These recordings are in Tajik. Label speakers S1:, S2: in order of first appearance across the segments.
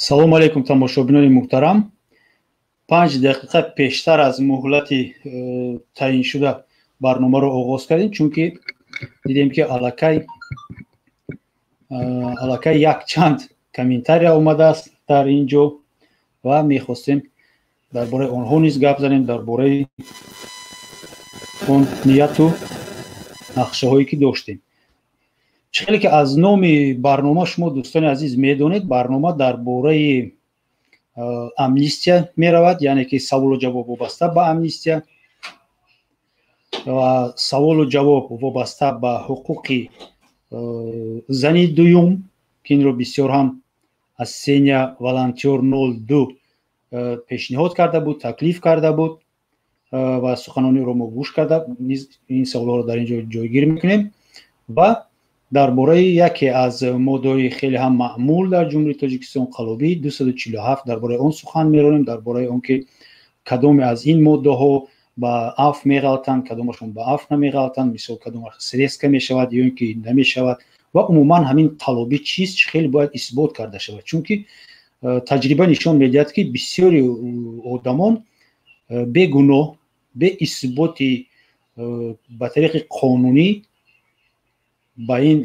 S1: Салому алейкум, тамошобинони муҳтарам. 5 дақиқа пештар аз муҳлати таъиншуда барномаро оғоз кардем, чунки дидем ки аллакай якчанд комментария омадааст дар ин ҷо ва мехостем дар бораи онҳо низ гап занем, дар бораи он нияту нақшаҳое ки доштем. Чӣ хеле ки аз номи барнома шумо, дӯстони азиз, медонед, барнома дар бораи амнистия меравад, яъне ки саволу ҷавоб вобаста ба амнистия ва саволу ҷавоб вобаста ба ҳуқуқи зани дуюм, ки инро бисёр ҳам Асения Волонтёр 02 пешниҳод карда буд, таклиф карда буд ва суханони ӯро мо гӯш карда низ ин саволҳоро дар ин ҷо ҷойгир мекунем ва дар бораи яке аз моддаҳои хеле ҳам маъмул дар Ҷумҳурии Тоҷикистон, қалобии 247, дар бораи он сухан меронем, дар бораи он ки кадоме аз ин моддаҳо ба афв меғалтанд, кадомашон ба афв намеғалтанд, мисол кадомаш среска мешавад ё ин ки намешавад ва умуман ҳамин қалобӣ чист, чӣ хеле бояд исбот карда шавад, чунки таҷриба нишон медиҳад, ки бисёри одамон бегуноҳ, беисботи ба тариқи қонунӣ ба ин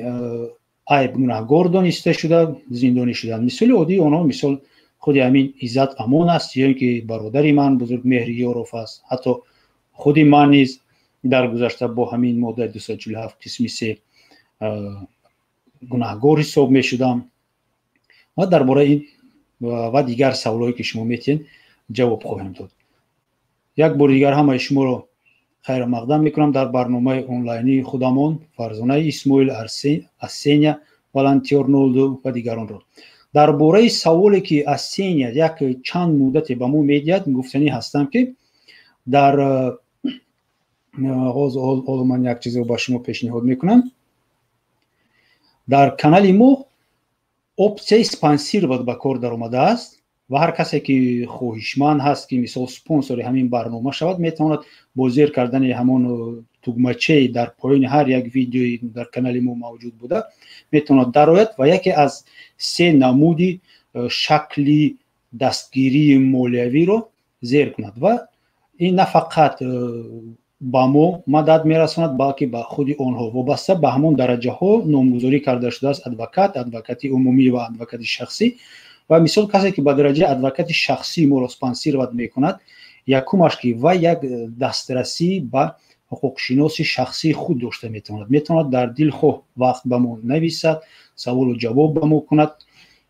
S1: айб гунаҳгор дониста шуда зиндонӣ шуданд. Мисоли оддии онҳо мисол худи ҳамин Иззат Амон аст ё ин ки бародари ман Бузургмеҳр Ёров аст. Ҳатто худи ман низ дар гузашта бо ҳамин моддаи 247 қисми 3 гунаҳгор ҳисоб мешудам ва дар бораи ин ва дигар саволҳое ки шумо метиҳед ҷавоб хоҳем дод. Як бори дигар ҳамаи шуморо хайрмақдам мекунам дар барномаи онлайнии худамон, Фарзонаи Исмоил, Асения Волонтёр 02 ва дигаронро. Дар бораи саволе ки Асения як чанд муддате ба мо медиҳад, гуфтанӣ ҳастам, ки дар ҳоло ман як чизро ба шумо пешниҳод мекунам. Дар канали мо опсияи спонсировать ба кор даромадааст ва ҳар касе ки хоҳишманд ҳаст, ки мисол спонсори ҳамин барнома шавад, метавонад бо зер кардани ҳамон тугмачаи дар поёни ҳар як видеои дар канали мо мавҷуд буда метавонад дарояд ва яке аз се намуди шакли дастгирии молиявиро зер кунад ва ин на фақат ба мо мадад мерасонад, балки ба худи онҳо. Вобаста ба ҳамон дараҷаҳо номгузорӣ карда шудааст: адвокат, адвокати умумӣ ва адвокати шахсӣ. Ва мисол касе ки ба дараҷаи адвокати шахсӣ моро спонсировать мекунад, якумаш ки вай як дастрасӣ ба ҳуқуқшиноси шахсии худ дошта метавонад, метавонад дар дилхоҳ вақт ба мо нависад, саволу ҷавоб ба мо кунад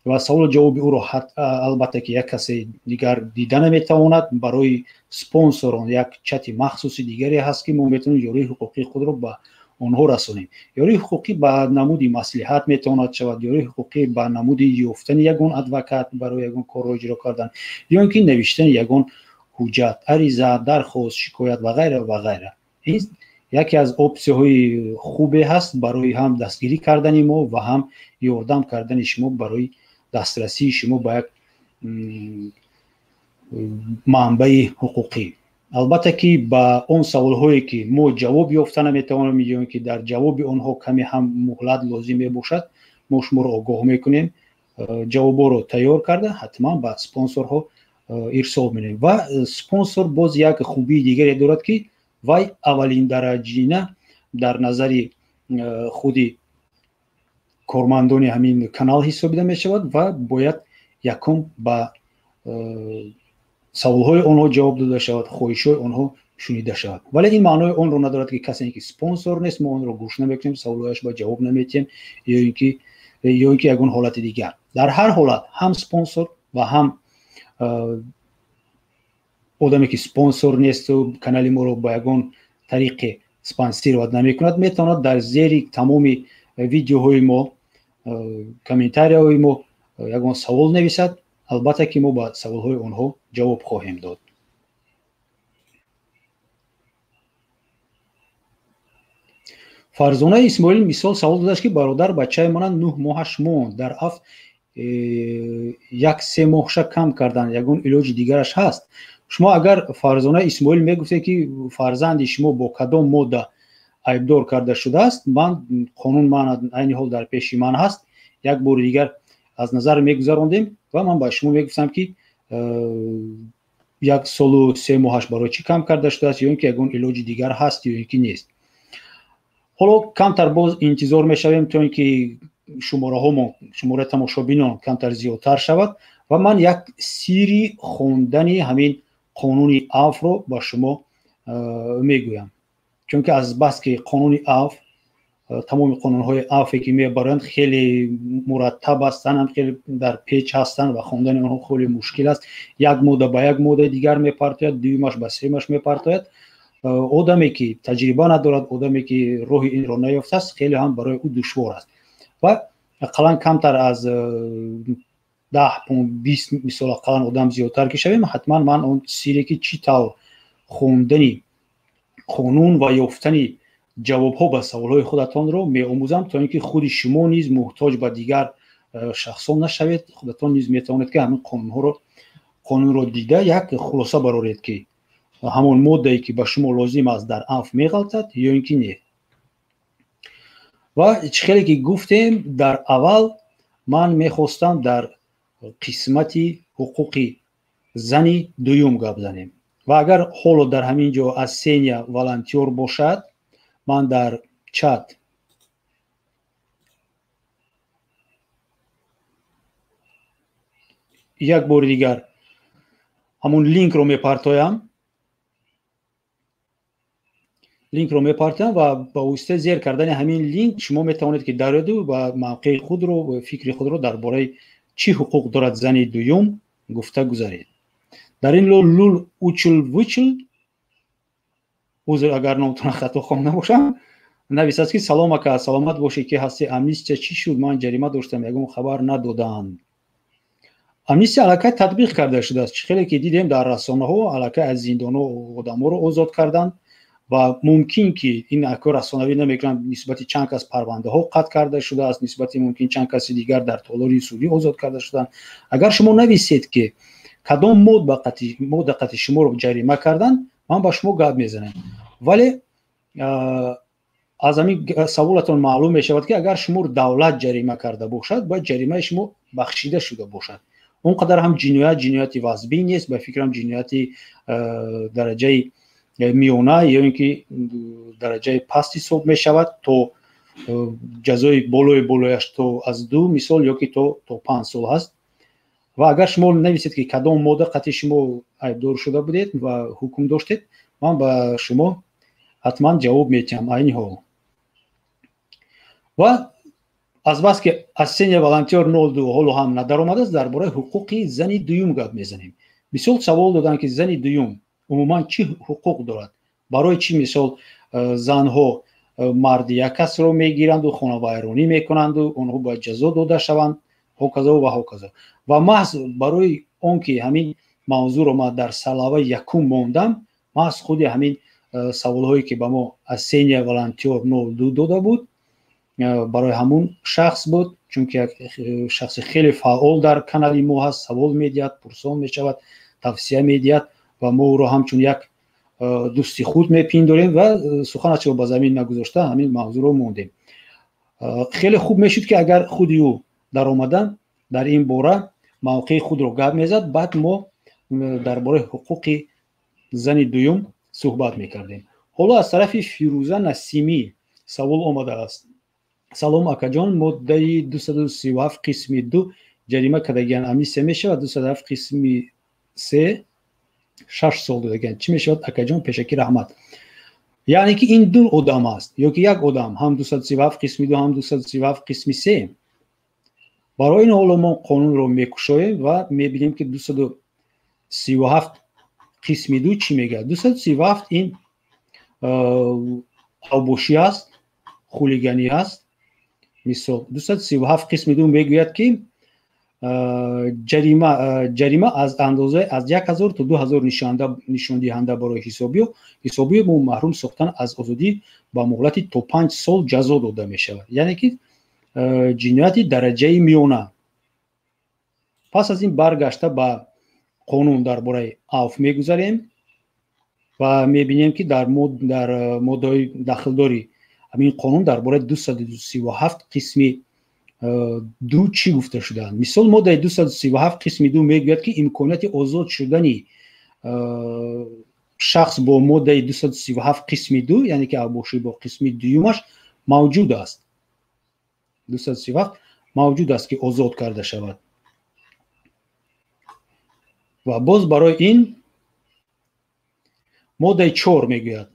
S1: ва саволу ҷавоби ӯро албатта ки як касе дигар дида наметавонад. Барои спонсорон як чати махсуси дигаре ҳаст, ки мо метавонем ёрии ҳуқуқии худро ба онҳо расонем. Ёрии ҳуқуқӣ ба намуди маслиҳат метавонад шавад, ёрии ҳуқуқӣ ба намуди ёфтани ягон адвокат барои ягон корро иҷро кардан ё ин ки навиштани ягон ҳуҷҷат, ариза, дархост, шикоят ва ғайра ва ғайра. Ин яке аз опсияҳои хубе ҳаст барои ҳам дастгирӣ кардани мо ва ҳам ёрдам кардани шумо барои дастрасии шумо ба як манбаи ҳуқуқӣ. Албатта ки ба он саволҳое ки мо ҷавоб ёфта наметавонем ё ин ки дар ҷавоби онҳо каме ҳам муҳлат лозим мебошад, мо шуморо огоҳ мекунем, ҷавобҳоро тайёр карда ҳатман ба спонсорҳо ирсол менамоем. Ва спонсор боз як хубии дигаре дорад, ки вай аввалин дараҷина дар назари худи кормандони ҳамин канал ҳисобида мешавад ва бояд якум ба саволҳои онҳо ҷавоб дода шавад, хоҳишҳои онҳо шунида шавад. Вале ин маънои онро надорад, ки касе ки спонсор нест, мо онро гӯш намекунем, саволҳояш ба ҷавоб наметиҳем ё ин ки ягон ҳолати дигар. Дар ҳар ҳолат ҳам спонсор ва ҳам одаме ки спонсор несту канали моро ба ягон тариқе спонсировать намекунад, метавонад дар зери тамоми видеоҳои мо, комментарияҳои мо ягон савол нависад. Албатта ки мо ба саволҳои онҳо ҷавоб хоҳем дод. Фарзонаи Исмоил мисол савол додааст, ки бародар, бачаи мана 9 моҳаш монд, дар аф 1-3 моҳша кам карданд, ягон илоҷи дигараш ҳаст? Шумо агар Фарзонаи Исмоил мегуфтед, ки фарзанди шумо бо кадом модда айбдор карда шудааст, ман қонун ман айни ҳол дар пеши ман ҳаст, як бори дигар аз назар мегузарондем ва ман ба шумо мегуфтам, ки 1 солу 3 моҳаш барои чӣ кам карда шудааст ё ин ки ягон илоҷи дигар ҳаст ё ин ки нест. Ҳоло камтар боз интизор мешавем, то ин ки шумораҳомон, шумораи тамошобинон камтар зиёдтар шавад ва ман як сирри хондани ҳамин қонуни афвро ба шумо мегӯям, чунки азбаски қонуни афв, тамоми қонунҳои афве ки мебароянд, хеле мураттаб ҳастанд, хеле дар печ ҳастанд ва хондани онҳо хеле мушкил аст. Як модда ба як моддаи дигар мепартояд, дуюмаш ба сеюмаш мепартояд. Одаме ки таҷриба надорад, одаме ки роҳи инро наёфтааст, хеле ҳам барои ӯ душвор аст. Ва ақаллан камтар аз 10, 20, мисол, ақаллан одам зиёдтар ки шавем, ҳатман ман он сире ки чӣ тавр хондани қонун ва ёфтани ҷавобҳо ба саволҳои худатонро меомӯзам, то ин ки худи шумо низ муҳтоҷ ба дигар шахсон нашавед, худатон низ метавонед, ки ҳамин қонунҳоро, қонунро дида, як хулоса бароред, ки ҳамон моддае ки ба шумо лозим аст, дар афв меғалтад ё ин ки не. Ва чӣ хеле ки гуфтем дар аввал, ман мехостам дар қисмати ҳуқуқи зани дуюм гап занем. Ва агар ҳоло дар ҳамин ҷо Асения Волонтёр бошад, ман дар чат як бори дигар ҳамон линкро мепартоям, линкро мепартоям ва ба воситаи зер кардани ҳамин линк шумо метавонед, ки дароеду ва мавқеи худро, фикри худро дар бораи чӣ ҳуқуқ дорад зани дуюм гуфта гузаред. Дар ин лул учул вучул, узр агар номтона хато хонда бошам, нависад, ки: «Салом, ака, саломат бошӣ, ки ҳасти. Амнистия чӣ шуд? Ман ҷарима доштам, ягон хабар надоданд». Амнистия аллакай татбиқ карда шудааст. Чӣ хеле ки дидем дар расонаҳо, аллакай аз зиндонҳо одамҳоро озод карданд ва мумкин ки ин ако расонавӣ намекунанд, нисбати чанд кас парвандаҳо қатъ карда шудааст, нисбати мумкин чанд каси дигар дар толори судӣ озод карда шуданд. Агар шумо нависед, ки кадом модда қати шуморо ҷарима карданд, ман ба шумо гап мезанам. Вале аз ҳамин саволатон маълум мешавад, ки агар шуморо давлат ҷарима карда бошад, бояд ҷаримаи шумо бахшида шуда бошад. Он қадар ҳам ҷиноят ҷинояти вазбин нест, ба фикрам, ҷинояти дараҷаи миёна ё ин ки дараҷаи паст ҳисоб мешавад. То ҷазои болои болояш то аз 2, мисол, ё ки то 5 сол ҳаст. Ва агар шумо нависед, ки кадом модда қатъи шумо айбдор шуда будед ва ҳукм доштед, ман ба шумо ҳатман ҷавоб метиҳам айни ҳол. Ва азбаски Асения Волонтёр 02 ҳоло ҳам надаромадааст, дар бораи ҳуқуқи зани дуюм гап мезанем. Бисёр савол доданд, ки зани дуюм умуман чӣ ҳуқуқ дорад, барои чӣ, мисол, занҳо марди як касро мегиранду хонавайронӣ мекунанду онҳо бояд ҷазо дода шаванд, ҳоказо ва ҳоказо. Ва маҳз барои он ки ҳамин мавзӯъро ман дар сарлавҳаи якум мондам, маҳз худи ҳамин саволҳое ки ба мо Асения Волонтёр 02 дода буд, барои ҳамун шахс буд, чунки як шахси хеле фаъол дар канали мо ҳаст, савол медиҳад, пурсон мешавад, тавсия медиҳад ва мо ӯро ҳамчун як дӯсти худ мепиндорем ва суханашро ба замин нагузошта, ҳамин мавзӯъро мондем. Хеле хуб мешуд, ки агар худи ӯ даромада дар ин бора мавқеи худро гап мезад, баъд мо дар бораи ҳуқуқи зани дуюм суҳбат мекардем. Ҳоло аз тарафи Фирӯза Насимӣ савол омадааст: «Салом, акаҷон, моддаи 237 қисми 2 ҷарима кардагиан, амнистия мешавад? 207 қисми 3 6 сол додагиан, чӣ мешавад, акаҷон? Пешакӣ раҳмат». Яъне ки ин ду одам аст ё ки як одам, ҳам 237 қисми 2, ҳам 237 қисми 3? Барои ин ҳоло мо қонунро мекушоем ва мебинем, ки 237 қисми 2 чӣ мегӯяд. 237 ин авбошӣ аст, хулиганӣ аст. Мисол, 237 қисми 2 мегӯяд, ки ҷарима аз андозаи аз 1000 то 2000 нишондиҳанда барои ҳисобиё маҳрум сохтан аз озодӣ ба муҳлати то 5 сол ҷазо дода мешавад. Яъне ки ҷинояти дараҷаи миёна. Пас аз ин баргашта ба қонун дар бораи авф мегузарем ва мебинем, ки дар моддаҳои дахлдори ҳамин қонун дар бораи 237 қисми 2 чӣ гуфта шудаанд. Мисол, моддаи 237 қисми 2 мегӯяд, ки имконияти озод шудани шахс бо моддаи 237 қисми 2, яъне ки абошӣ бо қисми дуюмаш мавҷуд аст. 237 мавҷуд аст, ки озод карда шавад. Ва боз барои ин моддаи 4 мегӯяд: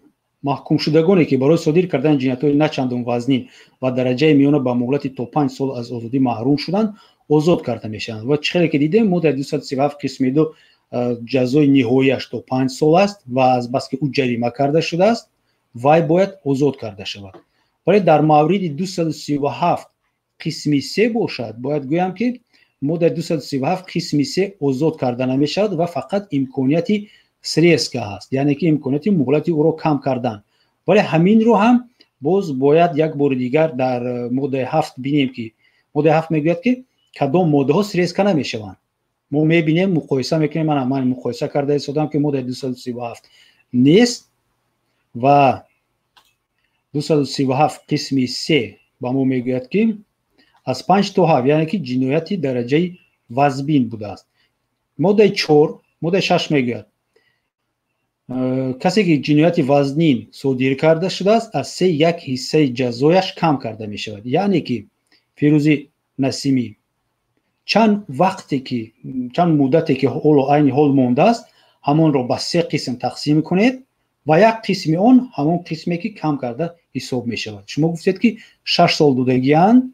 S1: маҳкумшудагоне, ки барои содир кардани ҷиноятҳои начандон вазнин ва дараҷаи миёна ба муҳлати то 5 сол аз озодӣ маҳрум шуданд, озод карда мешаванд. Ва чӣ хеле ки дидем, моддаи 237 қисми 2 ҷазои ниҳоияш то 5 сол аст ва азбаски ӯ ҷарима карда шудааст, вай бояд озод карда шавад. Вале дар мавриди 237 қисми 3 бошад, бояд гӯям, ки моддаи 237 қисми 3 озод карда намешавад ва фақат имконияти срезка ҳаст, яъне ки имконияти муҳлати ӯро кам кардан. Вале ҳаминро ҳам боз бояд як бори дигар дар моддаи 7 бинем, ки моддаи 7 мегӯяд, ки кадом моддаҳо срезка намешаванд. Мо мебинем, муқоиса мекунем. Ман муқоиса карда истодам, ки моддаи 237 нест ва 237 қисми 3 ба мо мегӯяд, ки аз 5 то 7, яъне ки ҷинояти дараҷаи вазбин будааст. Моддаи 4, моддаи 6 мегӯяд: касе ки ҷинояти вазнин содир карда шудааст, аз 3 як ҳиссаи ҷазояш кам карда мешавад. Яъне ки Фирӯзи Насимӣ чанд вақте ки, чанд муддате ки ҳоло айни ҳол мондааст, ҳамонро ба 3 қисм тақсим кунед ва як қисми он ҳамон қисме ки кам карда ҳисоб мешавад. Шумо гуфтед, ки 6 сол додагианд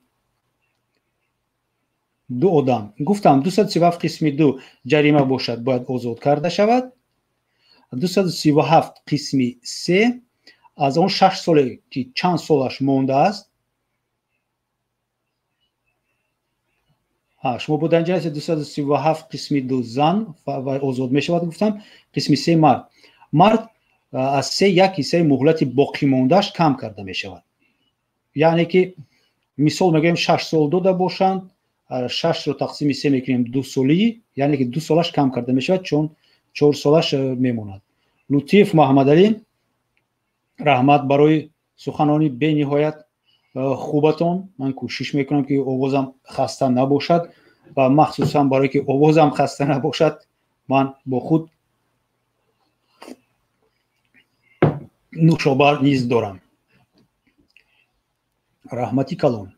S1: ду одам. Гуфтам, 237 қисми 2 ҷарима бошад, бояд озод карда шавад. 237 қисми 3 аз он 6 соле ки чанд солаш мондааст, шумо бо дар инҷа 237 қисми 2 зан ва озод мешавад, гуфтам, қисми 3 мард. Мард аз 3 як ҳиссаи муҳлати боқимондааш кам карда мешавад. Яъне ки мисол мегӯем, 6 сол дода бошанд, 6-ро тақсими 3 мекунем, 2 солӣ, яъне ки 2 солаш кам карда мешавад, чун 4 солаш мемонад. Лутиф Маҳмадалӣ, раҳмат барои суханони бениҳоят хубатон. Ман кӯшиш мекунам, ки овозам хаста набошад ва махсусан барое ки овозам хаста набошад, ман бо худ нӯшоба низ дорам. Раҳмати калон.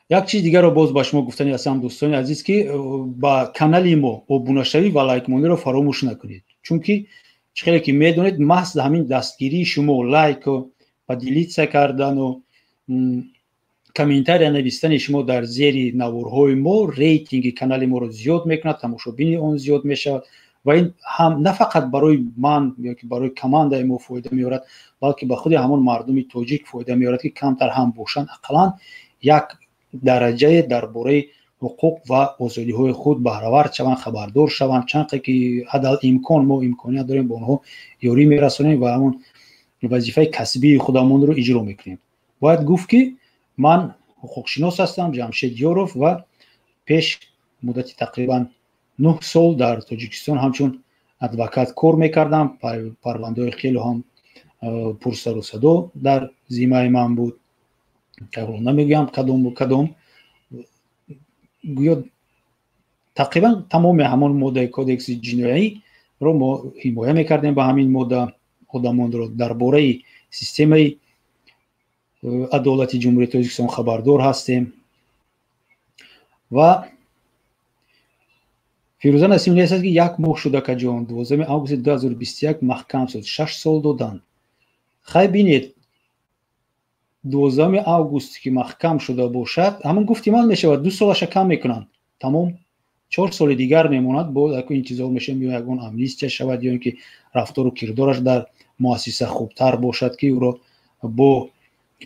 S1: Як чиз дигарро боз ба шумо гуфтани ҳастам, дӯстони азиз, ки ба канали мо обунашавӣ ва лайкмониро фаромӯш накунед, чунки чӣ хеле ки медонед, маҳз ҳамин дастгирии шумо, лайку поделиться кардану комментария навистани шумо дар зери наворҳои мо рейтинги канали моро зиёд мекунад, тамошобини он зиёд мешавад ва ин ҳам на фақат барои ман ёки барои командаи мо фоида меорад, балки ба худи ҳамон мардуми тоҷик фоида меорад, ки камтар ҳам бошанд, ақаллан як дараҷае дар бораи ҳуқуқ ва озодиҳои худ баҳравар шаванд, хабардор шаванд. Чанқе ки ҳадал имкон мо имконият дорем, ба онҳо ёрӣ мерасонем ва ҳамон вазифаи касбии худамонро иҷро мекунем. Бояд гуфт, ки ман ҳуқуқшинос ҳастам, Ҷамшед Ёров, ва пеш муддати тақрибан 9 сол дар Тоҷикистон ҳамчун адвокат кор мекардам. Парвандаҳои хеле ҳам пурсару садо дар зиммаи ман буд. Намегӯям кадому кадом, гӯё тақрибан тамоми ҳамон моддаи кодекси ҷинояиро мо ҳимоя мекардем, ба ҳамин модда одамонро дар бораи системаи адолати Ҷумҳурии Тоҷикистон хабардор ҳастем. Ва Фирӯза Насим нестад, ки як моҳ шуда, каҷон 12 августи 2021 маҳкам шуд, 6 сол доданд. Хай, бинед, 12 август ки маҳкам шуда бошад, ҳамон гуфти ман мешавад, 2 солаша кам мекунанд, тамом, 4 соли дигар мемонад. Боз яко интизор мешавем, ё ягон амнистия шавад, ё ин ки рафтору кирдораш дар муассиса хубтар бошад, ки ӯро бо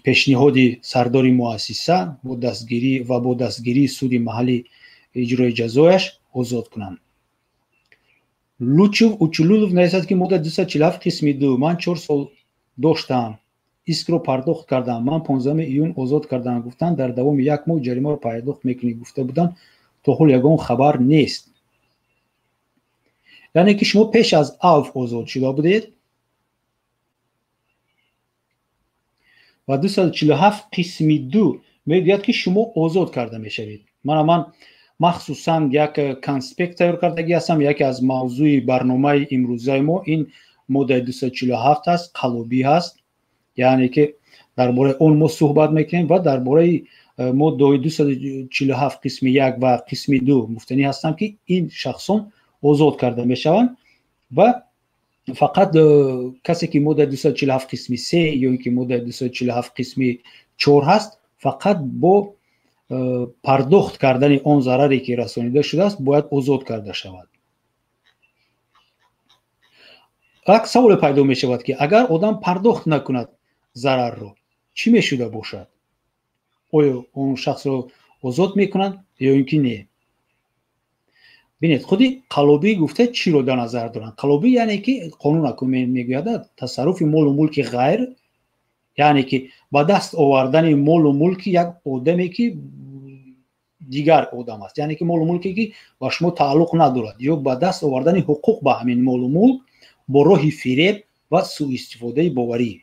S1: пешниҳоди сардори муассиса бо дастгирӣ ва бо дастгирии суди маҳалли иҷрои ҷазояш озод кунанд. Лучев Учулулов нависад, ки модда 247 қисми 2 ман 4 сол доштам, искро пардохт кардам, ман 15 июн озод кардам, гуфтанд дар давоми як моҳ ҷаримаро пардохт мекунӣ гуфта буданд, то ҳол ягон хабар нест. Яъне ки шумо пеш аз авф озод шуда будед. Ва 247 қисми 2 мегӯяд, ки шумо озод карда мешавед. Ман махсусан як конспект тайёр кардагӣ ҳастам. Яке аз мавзӯи барномаи имрӯзаи мо ин моддаи 247 аст, қаллобӣ ҳаст, яъне ки дар бораи он мо суҳбат мекунем ва дар бораи моддаҳои 247 қисми 1 ва қисми 2 гуфтанӣ ҳастам, ки ин шахсон озод карда мешаванд ва фақат касе ки моддаи 247 қисми 3 ё ин ки моддаи 247 қисми 4 ҳаст, фақат бо пардохт кардани он зараре ки расонида шудааст бояд озод карда шавад. Як саволе пайдо мешавад, ки агар одам пардохт накунад зарарро, чӣ мешуда бошад? Оё он шахсро озод мекунанд ё ин ки не? Бинед, худи қаллобӣ гуфта чиро дар назар доранд? Қаллобӣ яъне ки қонун мегӯяд тасарруфи молу мулки ғайр, яъне ки ба даст овардани молу мулки як одаме ки дигар одам аст, яъне ки молу мулке ки ба шумо тааллуқ надорад, ё ба даст овардани ҳуқуқ ба ҳамин молу мулк бо роҳи фиреб ва суистифодаи боварӣ.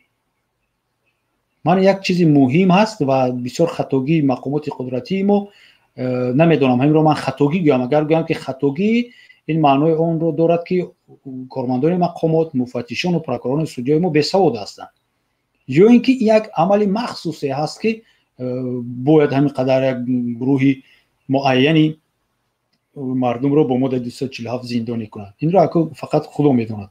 S1: Ман як чизи муҳим ҳаст ва бисёр хатогии мақомоти қудратии мо, намедонам ҳаминро ман хатогӣ гӯям, агар гӯям ки хатогӣ, ин маънои онро дорад ки кормандони мақомот, муфаттишону прокуророни судёи мо бесавод ҳастанд, ё ин ки як амали махсусе ҳаст ки бояд ҳамин қадар як гурӯҳи муайяни мардумро бо моддаи 247 зиндонӣ кунанд. Инро фақат Худо медонад.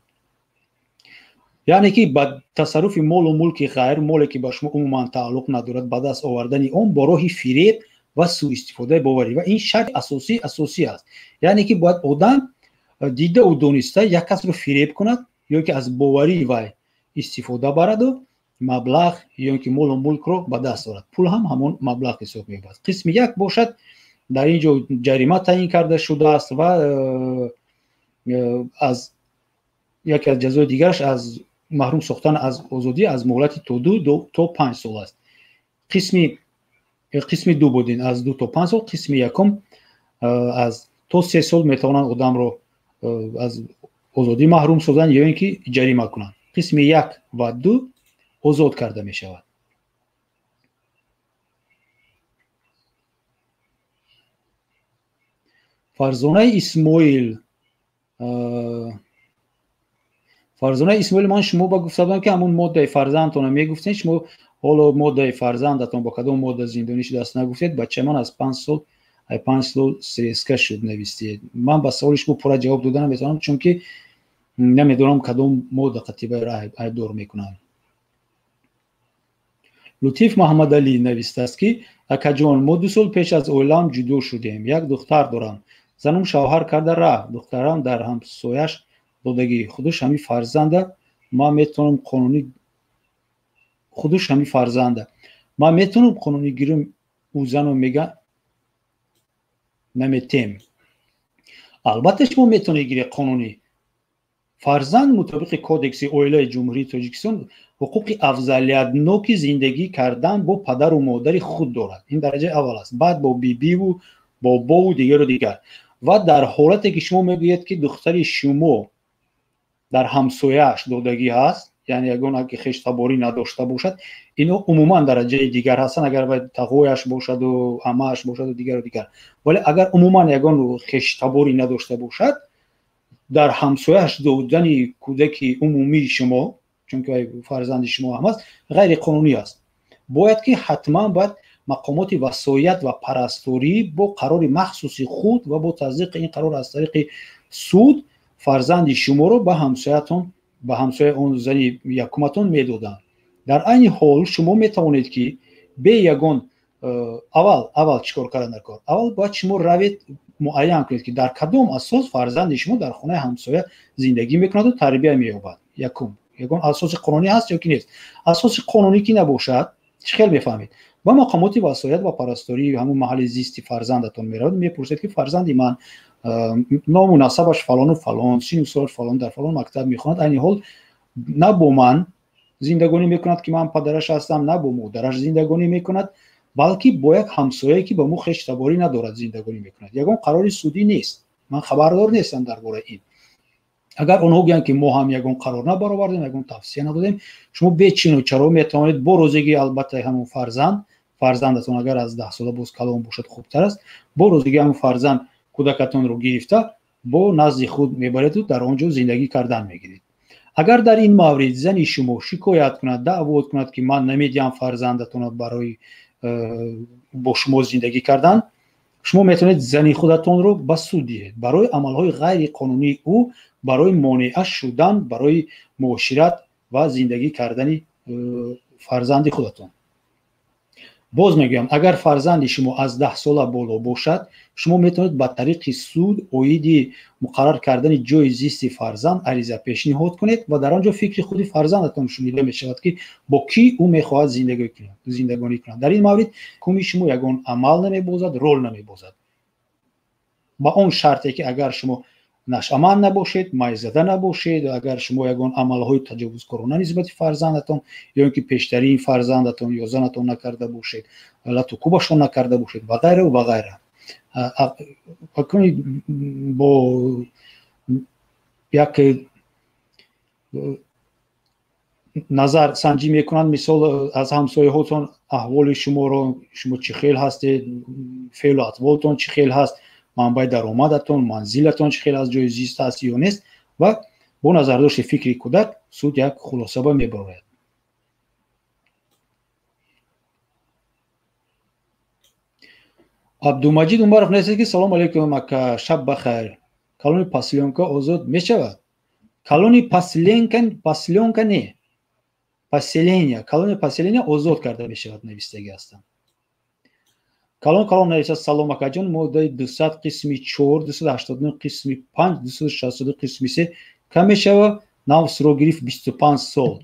S1: Яъне ки ба тасарруфи молу мулки ғайр, моле ки ба шумо умуман тааллуқ надорад, ба даст овардани он бо роҳи фиреб ва суистифодаи боварӣ. Ва ин шарти асосӣ аст. Яъне ки бояд одам дидаву дониста як касро фиреб кунад ё ки аз боварии вай истифода бараду маблағ ё ки молу мулкро ба даст орад. Пул ҳам ҳамон маблағ ҳисоб меёбад. Қисми 1 бошад, дар ин ҷо ҷарима таъин карда шудааст ва аз яке аз ҷазои дигараш аз маҳрум сохтан аз озодӣ аз муҳлати то 2 то 5 сол аст. Қисми 2 будин аз 2 то 5 сол, қисми 1 аз то 3 сол метавонанд одамро аз озодӣ маҳрум созанд ё ин ки ҷарима кунанд. Қисми 1 ва 2 озод карда мешавад. Фарзонаи Исмоил, Фарзонаи Исмоил, ман шумо ба гуфта будам ки ҳамон моддаи фарзандтонро мегуфтед, шумо ҳоло моддаи фарзандатон бо кадом модда зиндонӣ шудааст нагуфтед. Бачаи ман аз 5 сол, ай 5 сол среска шуд навистед. Ман ба саволи шумо пурра ҷавоб дода наметавонам, чунки намедонам кадом модда қатъибаро айбдор мекунанд. Лутиф Маҳаммадалӣ навистааст ки акаҷон, мо 2 сол пеш аз оилаам ҷудо шудем, як духтар дорам, занум шавҳар карда рафт, духтарам дар ҳамсояш додагӣ, худаш ҳамин фарзанда, ман метавонам қонунӣ худаш ҳамин фарзанда, ман метавонам қонунӣ гирам, ӯ зану мега наметем. Албатта шумо метавонед гиред қонунӣ. Фарзанд мутобиқи кодекси оилаи Ҷумҳурии Тоҷикистон ҳуқуқи афзалиятноки зиндагӣ кардан бо падару модари худ дорад. Ин дараҷаи аввал аст. Баъд бо бибиву бобову дигару дигар. Ва дар ҳолате ки шумо мегӯед ки духтари шумо дар ҳамсояаш додагӣ ҳаст, яъне ягон аки хештаборӣ надошта бошад, ино умуман дараҷаи дигар ҳастанд, агар вай тағояш бошаду амааш бошаду дигару дигар. Вале агар умуман ягон хештаборӣ надошта бошад, дар ҳамсояаш додани кӯдаки умумии шумо, чунки вай фарзанди шумо ҳам аст, ғайриқонунӣ аст. Бояд ки ҳатман бояд мақомоти васоят ва парасторӣ бо қарори махсуси худ ва бо тасдиқи ин қарор аз тариқи суд фарзанди шуморо ба ҳамсоятон, ба ҳамсояи он зани якуматон медоданд. Дар айни ҳол шумо метавонед ки бе ягон аввал чӣ кор кардан дар кор? Аввал бояд шумо равед муайян кунед ки дар кадом асос фарзанди шумо дар хонаи ҳамсоя зиндагӣ мекунаду тарбия меёбад. Якум, ягон асоси қонунӣ ҳаст ё ки нест? Асоси қонунӣ ки набошад, чӣ хел мефаҳмед? Ба мақомоти васоят ва парастории ҳамон маҳалли зисти фарзандатон меравед, мепурсед ки фарзанди ман ному насабаш фалону фалон, сину солаш фалон, дар фалон мактаб мехонад, айни ҳол на бо ман зиндагонӣ мекунад ки ман падараш ҳастам, на бо модараш зиндагонӣ мекунад, балки бо як ҳамсояе ки ба мо хештаборӣ надорад зиндагонӣ мекунад. Ягон қарори судӣ нест, ман хабардор нестам дар бораи ин. Агар онҳо гӯянд, ки мо ҳам ягон қарор набаровардем, ягон тавсия надодем, шумо бечину чаро метавонед бо розигии, албатта, ҳамон фарзанд, фарзандатон агар аз 10 сола боз калон бошад, хубтар аст, бо розигии ҳамон фарзанд кӯдакатонро гирифта бо назди худ мебареду дар он ҷо зиндагӣ кардан мегиред. Агар дар ин маврид зани шумо шикоят кунад, даъво кунад, ки ман намедиҳам фарзандатонро барои бо шумо зиндагӣ кардан, шумо метавонед зани худатонро ба суд диҳед барои амалҳои ғайриқонунии ӯ, барои монеа шудан барои муошират ва зиндагӣ кардани фарзанди худатон. Боз мегӯям, агар фарзанди шумо аз 10 сола боло бошад, шумо метавонед ба тариқи суд оиди муқаррар кардани ҷои зисти фарзанд ариза пешниҳод кунед ва дар он ҷо фикри худи фарзандатон шунида мешавад, ки бо кӣ ӯ мехоҳад зиндагонӣ кунад. Дар ин маврид ҳукми шумо ягон амал намебозад, рол намебозад, ба он шарте ки агар шумо нашъаманд набошед, майзада набошед, агар шумо ягон амалҳои таҷовузкорона нисбати фарзандатон ё ин ки пештарин фарзандатон ё занатон накарда бошед, лату кӯбашон накарда бошед ва ғайраву ва ғайра. Бо як назар санҷӣ мекунанд, мисол, аз ҳамсояҳотон аҳволи шуморо, шумо чӣ хел ҳастед, феълу атволтон чӣ хел ҳаст, манбаи даромадатон, манзилатон чӣ хел аст, ҷои зист ҳаст ё нест, ва бо назардошти фикри кӯдак суд як хулосаба мебарояд. Абдумаҷид Умаров нависад, ки салому алейкум, ака, шаб бахайр. Колони поселёнка озод мешавад? Колони поселенка, поселёнка не, поселения, колони поселения озод карда мешавад, навистагӣ ҳастанд. Калон калон нависад: салом, акаҷон, моддаи 200 қисми 4, 289 қисми 5, 262 қисми 3 кам мешава? Нав срок гирифт 25 сол.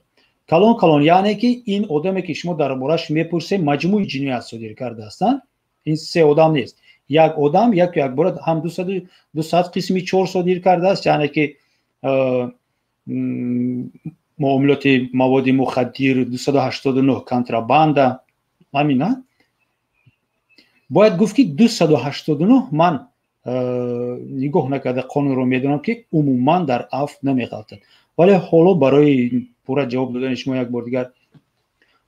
S1: Калон калон, яъне ки ин одаме, ки шумо дар бораш мепурсед, маҷмӯи ҷиноят содир кардаастанд. Ин се одам нест, як одам яку якбора ҳам 200 қисми 4 содир кардааст, яъне ки муомилоти маводи мухаддир, 289 контрабанда, ҳамин. Бояд гуфт, ки 289, ман нигоҳ накарда қонунро медонам, ки умуман дар афв намеғалтад, вале ҳоло барои пурра ҷавоб додани шумо як бор дигар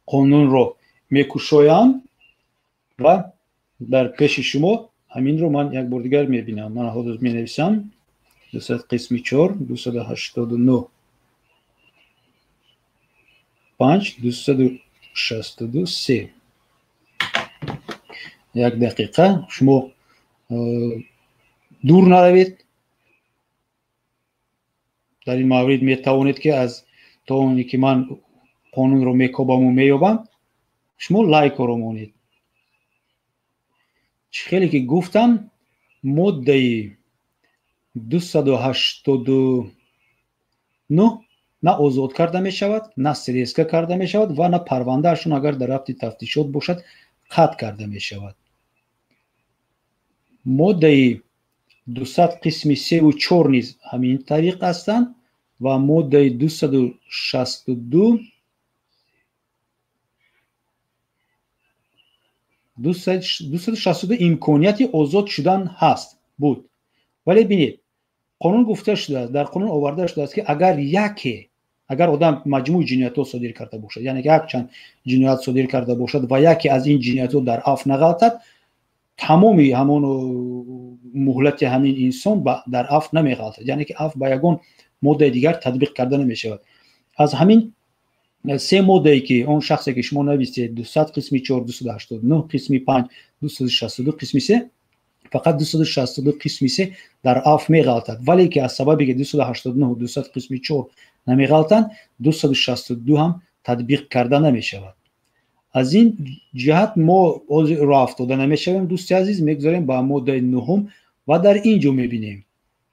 S1: қонунро мекушоям ва дар пеши шумо ҳаминро ман як бор дигар мебинам. Ман ҳозир менависам: 200 қисми 4, 289 5, 262 3. Як дақиқа, шумо дур наравед. Дар ин маврид метавонед, ки аз то оне ки ман қонунро мекобаму меёбам, шумо лайкоро монед. Чӣ хеле ки гуфтам, моддаи 289 на озод карда мешавад, на срезка карда мешавад ва на парвандаашон, агар дар рафти тафтишот бошад, қатъ карда мешавад. Моддаи 200 қисми севу чор низ ҳамин тариқ ҳастанд ва моддаи 262, 262 имконияти озод шудан ҳаст буд, вале бинед, қонун гуфта шудааст, дар қонун оварда шудааст, ки агар яке, агар одам маҷмӯи ҷиноятҳо содир карда бошад, яъне якчанд ҷиноят содир карда бошад ва яке аз ин ҷиноятҳо дар афв нағалтад, тамоми ҳамон муҳлати ҳамин инсон дар афв намеғалтад, яъне ки афв ба ягон моддаи дигар татбиқ карда намешавад. Аз ҳамин се моддае, ки он шахсе, ки шумо навистед, 200 қисми 4, 289 қисми 5, 262 қисми 3, фақат 262 қисми 3 дар афв меғалтад, вале ки аз сабабе ки 289, 200 қисми 4 намеғалтанд, 262 ҳам татбиқ карда намешавад. Аз ин ҷиҳат мо ҳозир роҳ афтода намешавем, дӯсти азиз, мегузарем ба моддаи нуҳум ва дар ин ҷо мебинем,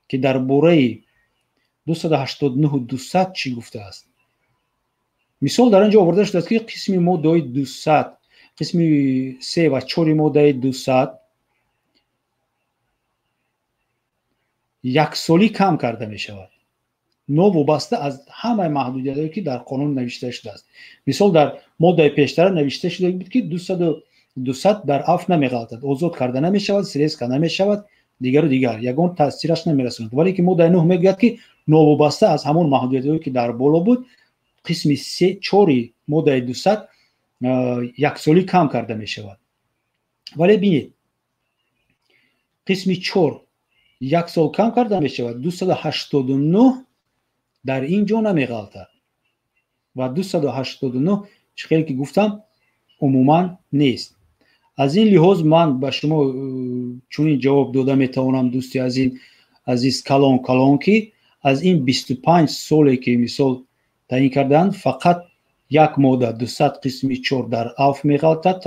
S1: ки дар бораи 289, 200 чӣ гуфтааст. Мисол, дар ин ҷо оварда шудааст, ки қисми моддаҳои 200, қисми се ва чори моддаи 200 яксолӣ кам карда мешавад, новобаста аз ҳамаи маҳдудиятҳое, ки дар қонун навишта шудааст. Мисол, дар моддаи пештара навишта шуда буд, ки 200 дар афв намеғалтад, озод карда намешавад, срезка намешавад, дигару дигар, ягон таъсираш намерасонад, вале ки моддаи нӯҳ мегӯяд, ки Новобаста аз ҳамон маҳдудиятҳое, ки дар боло буд, қисми 4 моддаи 200 яксолӣ кам карда мешавад. Вале бинед, қисми 4 як сол кам карда мешавад, 289 дар ин ҷо намеғалтад ва 289, чӣ хеле ки гуфтам, умуман нест. Аз ин лиҳоз ман ба шумо чунин ҷавоб дода метавонам, дӯсти азиз калон калон, ки аз ин 25 соле, ки мисол таъин карданд, фақат як модда 200 қисми 4 дар авф меғалтад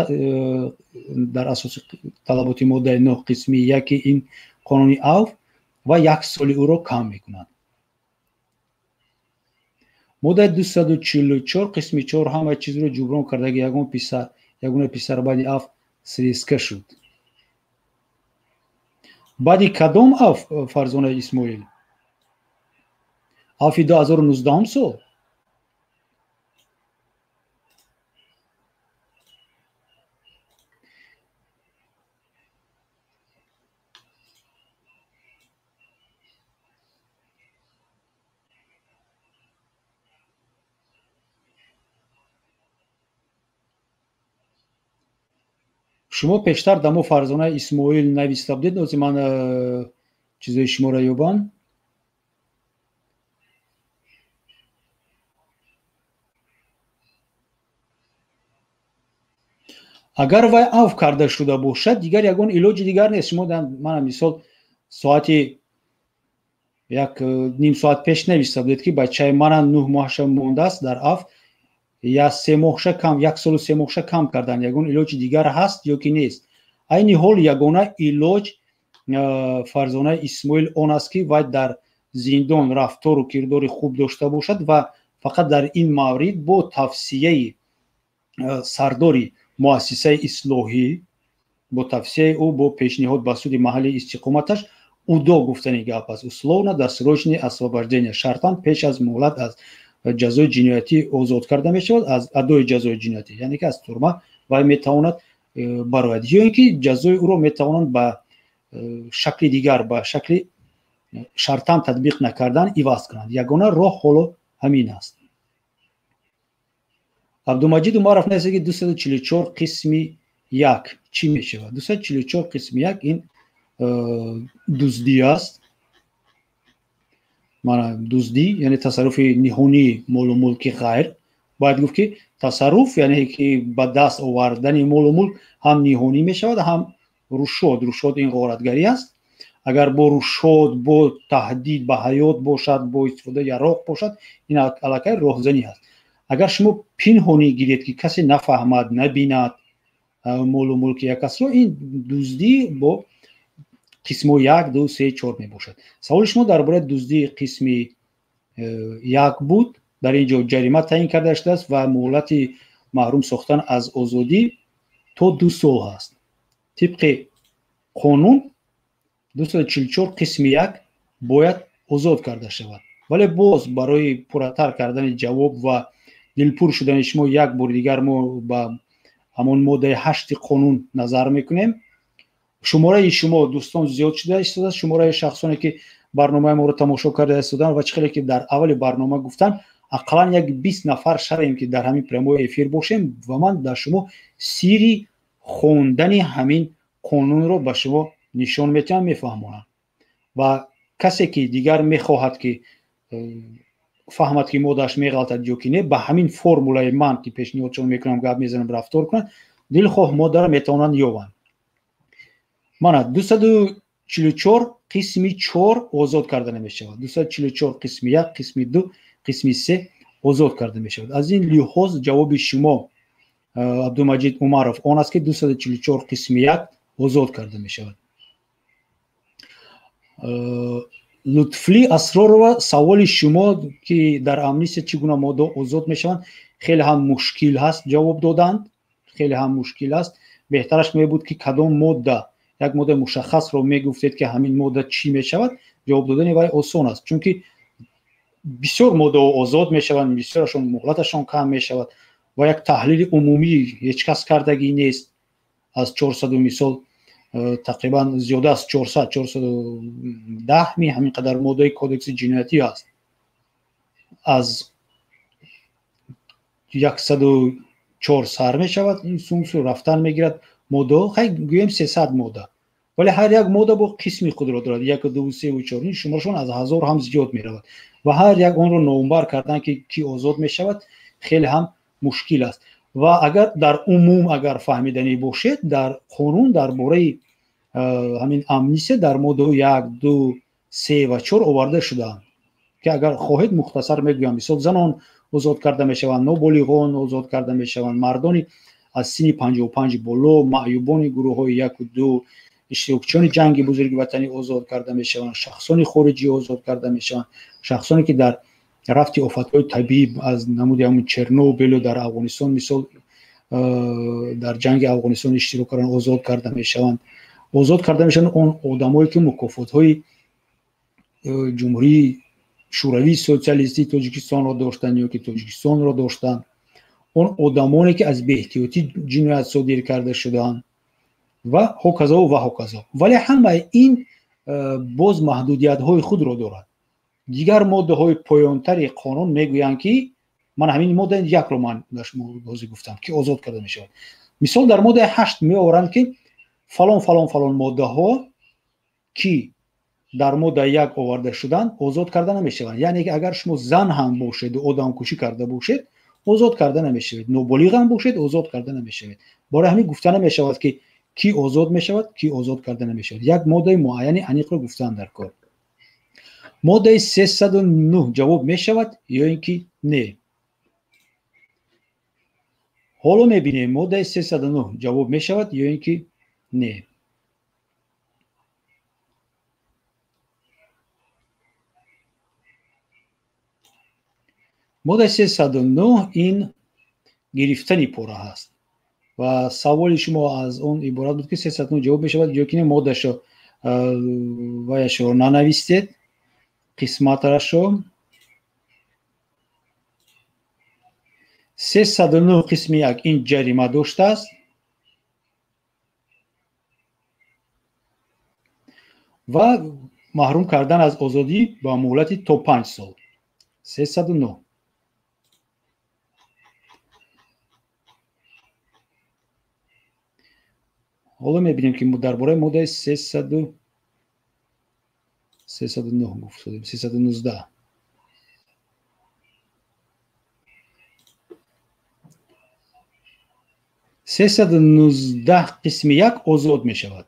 S1: дар асоси талаботи моддаи 9 қисми 1 ин қонуни авф ва як соли ӯро кам мекунад. Моддаи 244 қисми 4 ҳама чизро ҷуброн кардаги ягон писар, ягона писар баъди авф среска шуд. Баъди кадом авф, Фарзона Исмоил? Авфи 2019 сол? Шумо пештар дамо Фарзона Исмоил нависта будед, нози ман чизои шуморо ёбам. Агар вай авф карда шуда бошад, дигар ягон илоҷи дигар нест. Шумо мана мисол соати як ним соат пеш нависта будед, ки бачаи мана 9 моҳаша мондааст дар авф, я 3 моҳша кам, 1 солу 3 моҳша кам кардан, ягон илоҷи дигар ҳаст ё ки нест? Айни ҳол ягона илоҷ, Фарзонаи Исмоил, он аст, ки вай дар зиндон рафтору кирдори хуб дошта бошад ва фақат дар ин маврид бо тавсияи сардори муассисаи ислоҳӣ, бо тавсияи ӯ, бо пешниҳод ба суди маҳалли истиқоматаш, УДО гуфтани гап аст, условно досрочное освобождение, шартан пеш аз муҳлат аз ҷазои ҷиноятӣ озод карда мешавад, аз адои ҷазои ҷиноятӣ, яъне ки аз турма вай метавонад барояд, ё ин ки ҷазои ӯро метавонанд ба шакли дигар, ба шакли шартан татбиқ накардан иваз кунанд. Ягона роҳ ҳоло ҳамин аст. Абдумаҷид Умаров нависта, ки 244 қисми 1 чӣ мешавад? 244 қисми 1 ин дуздӣ аст. Мана дуздӣ, яъне тасарруфи ниҳонии молу мулки ғайр. Бояд гуфт, ки тасарруф, яъне ки ба даст овардани молу мулк, ҳам ниҳонӣ мешавад, ҳам рушод. Рушод ин ғоратгарӣ аст. Агар бо рушод, бо таҳдид ба ҳаёт бошад, бо истифодаи яроқ бошад, ин аллакай роҳзанӣ аст. Агар шумо пинҳонӣ гиред, ки касе нафаҳмад, набинад молу мулки як касро, ин дуздӣ бо қисмо 1, 2, 3, 4 мебошад. Саволи шумо дар бораи дуздии қисми 1 буд. Дар ин ҷо ҷарима таъин карда шудааст ва муҳлати маҳрум сохтан аз озодӣ то 2 сол ҳаст. Тибқи қонун 244 қисми 1 бояд озод карда шавад. Вале боз барои пурратар кардани ҷавоб ва дилпур шудани шумо як бори дигар мо ба ҳамон моддаи 8 қонун назар мекунем. Шумораи шумо, дӯстон, зиёд шуда истодааст, шумораи шахсоне, ки барномаи моро тамошо карда истоданд, ва чӣ хеле ки дар аввали барнома гуфтанд, ақаллан як 20 нафар шавем, ки дар ҳамин прямой эфир бошем ва ман дар шумо сирри хондани ҳамин қонунро ба шумо нишон метиҳам, мефаҳмонам. Ва касе ки дигар мехоҳад, ки фаҳмад, ки моддааш меғалтад ё ки не, ба ҳамин формулаи ман, ки пешниҳодшон мекунам, гап мезанам, рафтор кунанд, дилхоҳ моддаро метавонанд ёбанд. Мана 244 қисми 4 озод карда намешавад. 244 қисми 1, қисми 2, қисми 3 озод карда мешавад. Аз ин лиҳоз ҷавоби шумо, Абдумаҷид Умаров, он аст, ки 244 қисми 1 озод карда мешавад. Лутфли Асророва, саволи шумо, ки дар амнистия чӣ гуна моддаҳо озод мешаванд, хеле ҳам мушкил ҳаст ҷавоб доданд, хеле ҳам мушкил аст. Беҳтараш мебуд, ки кадом модда, як моддаи мушаххасро мегуфтед, ки ҳамин модда чӣ мешавад, ҷавоб додани вай осон аст, чунки бисёр моддаҳо озод мешаванд, бисёрашон муҳлаташон кам мешавад ва як таҳлили умумӣ ҳеҷ кас кардагӣ нест. Аз 400, мисол, тақрибан зиёда аз 400, 410 ми ҳамин қадар моддаи кодекси ҷиноятӣ ҳаст. Аз 104 сар мешавад, ин сумсу рафтан мегирад моддаҳо, хай гӯем 300 модда, вале ҳар як модда бо қисми худро дорад, 1, 2, 3, 4, ин шуморашон аз 1000 ҳам зиёд меравад ва ҳар як онро номбар кардан ки кӣ озод мешавад хеле ҳам мушкил аст. Ва агар дар умум агар фаҳмиданӣ бошед, дар қонун дар бораи ҳамин амнистия дар моддаҳои 1, 2, 3 ва 4 оварда шудаанд, ки агар хоҳед мухтасар мегӯям. Мисол, занон озод карда мешаванд, ноболиғон озод карда мешаванд, мардони аз синни 55 боло, маъюбони гурӯҳҳои 1 2, иштирокчиёни ҷанги бузурги ватанӣ озод карда мешаванд, шахсони хориҷӣ озод карда мешаванд, шахсоне ки дар рафти офатҳои табиӣ аз намуди ҳамун Чернобилу дар Афғонистон, мисол, дар ҷанги Афғонистон иштирок кардан озод карда мешаванд. Озод карда мешаванд он одамое ки мукофотҳои Ҷумҳурии Шӯравии Социалистии Тоҷикистонро доштанд ё ки Тоҷикистонро доштанд, он одамоне ки аз беэҳтиётӣ ҷиноят содир карда шуданд ва ҳоказо ва ҳоказо. Вале ҳамаи ин боз маҳдудиятҳои худро дорад. Дигар моддаҳои поёнтари қонун мегӯянд ки ман ҳамин моддаи 1-ро ман дар шумо ҳозир гуфтам, ки озод карда мешавад. Мисол, дар моддаи 8 меоваранд ки фалон фалон фалон моддаҳо ки дар моддаи 1 оварда шуданд озод карда намешаванд. Яъне ки агар шумо зан ҳам бошед, одамкушӣ карда бошед, озод карда намешавед, ноболиғ ҳам бошед, озод карда намешавед. Барои ҳамин гуфта намешавад ки кӣ озод мешавад, кӣ озод карда намешавад. Як моддаи муайяни аниқро гуфтан дар кор. Моддаи 309 ҷавоб мешавад ё ин ки не? Ҳоло мебинем, моддаи 309 ҷавоб мешавад ё ин ки не. Моддаи 309 ин гирифтани пора ҳаст ва саволи шумо аз он иборат буд ки 309 ҷавоб мешавад ё ки не. Моддашо ваяшро нанавистед, қисматашро. 309 қисми 1 ин ҷарима доштааст ва маҳрум кардан аз озодӣ ба муҳлати то 5 сол. 309. Ҳоло мебинем ки дар бораи моддаи 309 гуфтодем, 319. 319 қисми 1 озод мешавад,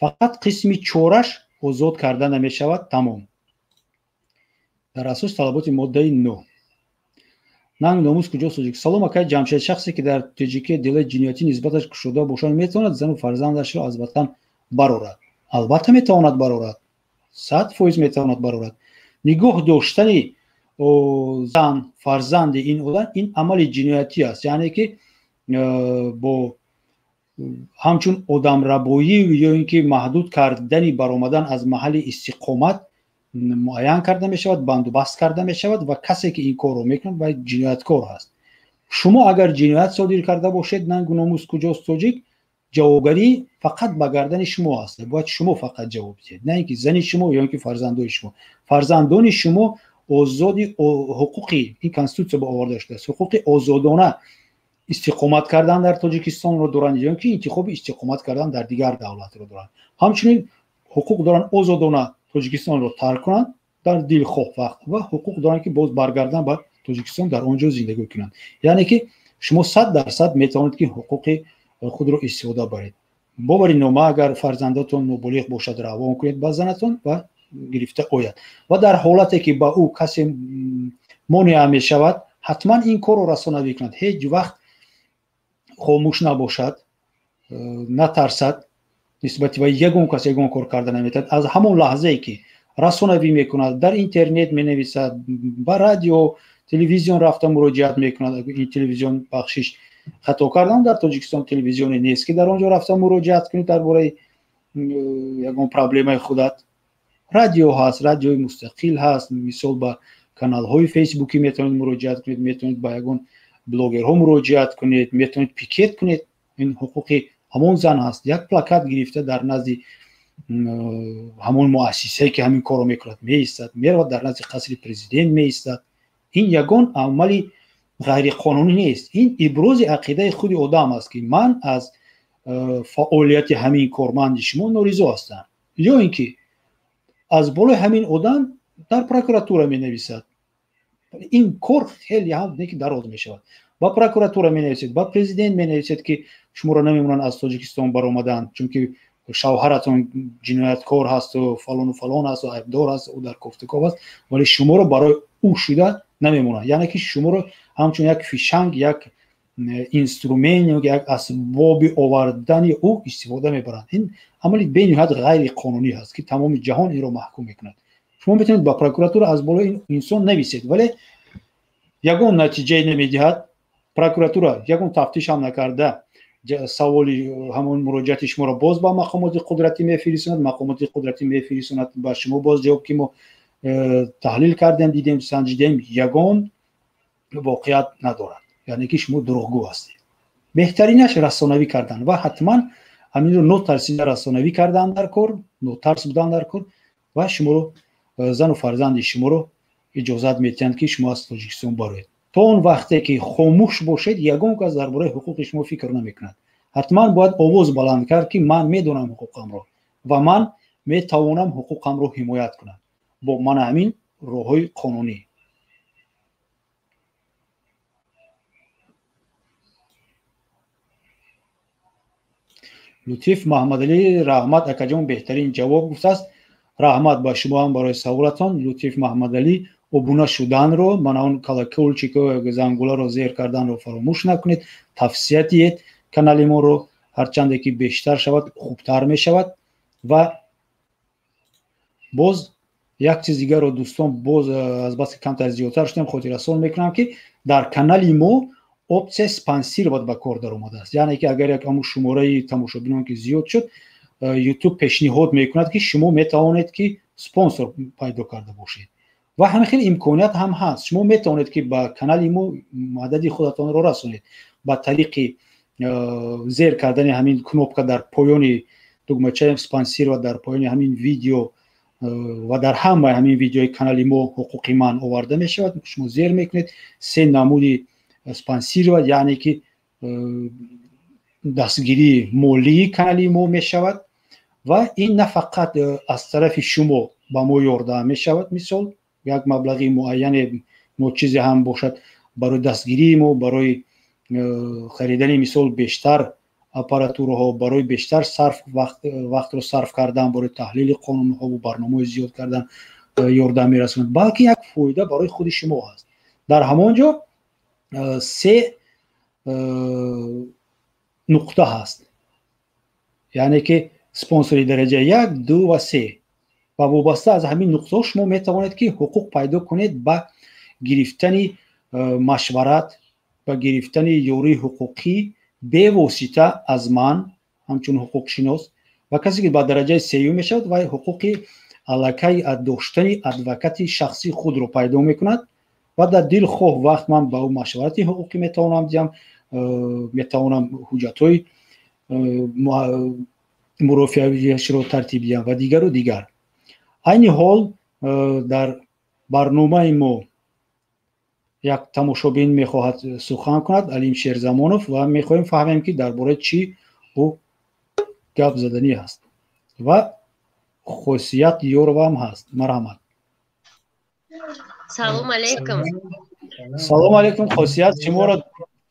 S1: фақат қисми 4-аш озод карда намешавад, тамом. Дар асоси талаботи моддаи 9. Нанг номус куҷост тоҷик? Салом, акай Ҷамшед. Шахсе ки дар ТҶК делаи ҷиноятӣ нисбаташ кушода бошад, метавонад зану фарзандашро аз ватан барорад? Албатта метавонад барорад, 100% метавонад барорад. Нигоҳ доштани зан, фарзанди ин одам ин амали ҷиноятӣ аст, яъне ки бо ҳамчун одамрабоӣ ё ин ки маҳдуд кардани баромадан аз маҳалли истиқомат муайян карда мешавад, бандубаст карда мешавад ва касе ки ин корро мекунад вай ҷинояткор ҳаст. Шумо агар ҷиноят содир карда бошед, нангу номус куҷост тоҷик, ҷавобгарӣ фақат ба гардани шумо аст. Бояд шумо фақат ҷавоб диҳед, на ин ки зани шумо ё ин ки фарзандони шумо. Фарзандони шумо озоди ҳуқуқи ин конститутсия ба оварда шудааст, ҳуқуқи озодона истиқомат кардан дар Тоҷикистонро доранд ё ин ки интихоби истиқомат кардан дар дигар давлатро доранд. Ҳамчунин ҳуқуқ доранд озодона Тоҷикистонро тарк кунанд дар дилхоҳ вақт ва ҳуқуқ доранд ки боз баргарданд ба Тоҷикистон, дар он ҷо зиндагӣ кунанд. Яъне ки шумо 100% метавонед ки ҳуқуқи худро истифода баред. Бовари нома агар фарзандатон ноболиғ бошад, равон кунед ба занатон ва гирифта ояд. Ва дар ҳолате ки ба ӯ касе монеа мешавад, ҳатман ин корро расонавӣ кунад. Ҳеҷ вақт хомӯш набошад, натарсад нисбати ва ягон кас ягон кор карда наметавонад. Аз ҳамон лаҳзае ки расонавӣ мекунад, дар интернет менависад, ба радио, телевизион рафта муроҷиат мекунад. Ин телевизион, бахшиш, хато кардам, дар Тоҷикистон телевизионе нест ки дар он ҷо рафта муроҷиат кунед дар бораи ягон проблемаи худат. Радио ҳаст, радиои мустақил ҳаст, мисол ба каналҳои фейсбукӣ метавонед муроҷиат кунед, метавонед ба ягон блогерҳо муроҷиат кунед, метавонед пикет кунед. Ин ҳуқуқи ҳамон зан ҳаст. Як плакат гирифта дар назди Ҳамон муассисае, ки ҳамин корро мекунад, меистад, меравад, дар назди қасри президент меистад. Ин ягон амали ғайриқонунӣ нест, ин ибрози ақидаи худи одам аст, ки ман аз фаъолияти ҳамин корманди шумо норизо ҳастам. Ё ин ки аз болои ҳамин одам дар прокуратура менависад. Ин кор хеле ҳам ки дароз мешавад. Ба прокуратура менависед, ба президент менависед, ки шуморо намемонанд аз Тоҷикистон баромадан, чунки шавҳаратон ҷинояткор ҳасту фалону фалон ҳасту айбдор аст, ӯ дар кофтуков аст, вале шуморо барои ӯ шуда намемонанд. Яъне ки шуморо ҳамчун як фишанг, як инструмент, як асбоби овардани ӯ истифода мебаранд. Ин амали бениҳоят ғайриқонунӣ ҳаст, ки тамоми ҷаҳон инро маҳкум мекунад. Шумо метавонед ба прокуратура аз болои ин инсон нависед, вале ягон натиҷае намедиҳад. Прокуратура ягон тафтиш ҳам накарда, саволи ҳамон муроҷиати шуморо боз ба мақомоти қудратӣ мефирисонад. Мақомоти қудратӣ мефирисонад ба шумо боз ҷавоб, ки мо таҳлил кардем, дидем, санҷидем, ягон воқеият надорад, яъне ки шумо дурӯғгӯ ҳастед. Беҳтаринаш расонавӣ кардан ва ҳатман ҳаминро нотарсида расонавӣ кардан дар кор, нотарс будан дар кор, ва шуморо, зану фарзанди шуморо иҷозат медиҳанд, ки шумо аз Тоҷикистон бароед. То он вақте ки хомӯш бошед, ягон кас дар бораи ҳуқуқи шумо фикр намекунад. Ҳатман бояд овоз баланд кард, ки ман медонам ҳуқуқамро ва ман метавонам ҳуқуқамро ҳимоят кунам бо мана ҳамин роҳҳои қонунӣ. Лутиф Маҳмадалӣ: раҳмат, акаҷон, беҳтарин ҷавоб гуфтааст. Раҳмат ба шумо ҳам барои саволатон, Лутиф Маҳмадалӣ. Обуна шуданро, мана он колокольчик, зангуларо зер карданро фаромӯш накунед. Тавсия диҳед канали моро, ҳарчанде ки бештар шавад, хубтар мешавад. Ва боз як чиз дигарро, дӯстон, боз азбаски камтар зиёдтар шудем, хотиррасон мекунам, ки дар канали мо опсия спонсировать ба кор даромадааст. Яъне ки агар як ҳамун шумораи тамошобинон ки зиёд шуд, Ютуб пешниҳод мекунад, ки шумо метавонед, ки спонсор пайдо карда бошед, ва ҳамин хел имконият ҳам ҳаст. Шумо метавонед, ки ба канали мо мадади худатонро расонед ба тариқи зер кардани ҳамин кнопка дар поёни тугмачаи спонсировать дар поёни ҳамин видео ва дар ҳамаи ҳамин видеои канали мо «Ҳуқуқи ман» оварда мешавад. Шумо зер мекунед, се намуди спонсировать, яъне ки дастгирии молии канали мо мешавад. Ва ин на фақат аз тарафи шумо ба мо ёрдам мешавад, мисол, як маблағи муайяне, ночизе ҳам бошад, барои дастгирии мо, барои харидани, мисол, бештар аппаратураҳо, барои бештар сарф вақтро сарф кардан барои таҳлили қонунҳо ва барномаҳои зиёд кардан ёрдам мерасонад, балки як фоида барои худи шумо ҳаст. Дар ҳамон ҷо се нуқта ҳаст, яъне ки спонсори дараҷа як, ду ва се, ва вобаста аз ҳамин нуқтаҳо шумо метавонед, ки ҳуқуқ пайдо кунед ба гирифтани машварат, ба гирифтани ёрии ҳуқуқӣ бевосита аз ман ҳамчун ҳуқуқшинос. Ва касе ки ба дараҷаи сеюм мешавад, вай ҳуқуқи аллакай доштани адвокати шахсии худро пайдо мекунад ва дар дилхоҳ вақт ман ба ӯ машварати ҳуқуқӣ метавонам диҳам, метавонам ҳуҷҷатҳои мурофиавиашро тартиб диҳам ва дигару дигар. Айни ҳол дар барномаи мо як тамошобин мехоҳад сухан кунад, Алим Шерзамонов, ва мехоҳем фаҳмем, ки дар бораи чӣ ӯ гап заданӣ ҳаст. Ва Хосият Ёрова ҳам ҳаст. Марҳамат.
S2: Салом алейкум.
S1: Салом алейкум, Хосият. Шуморо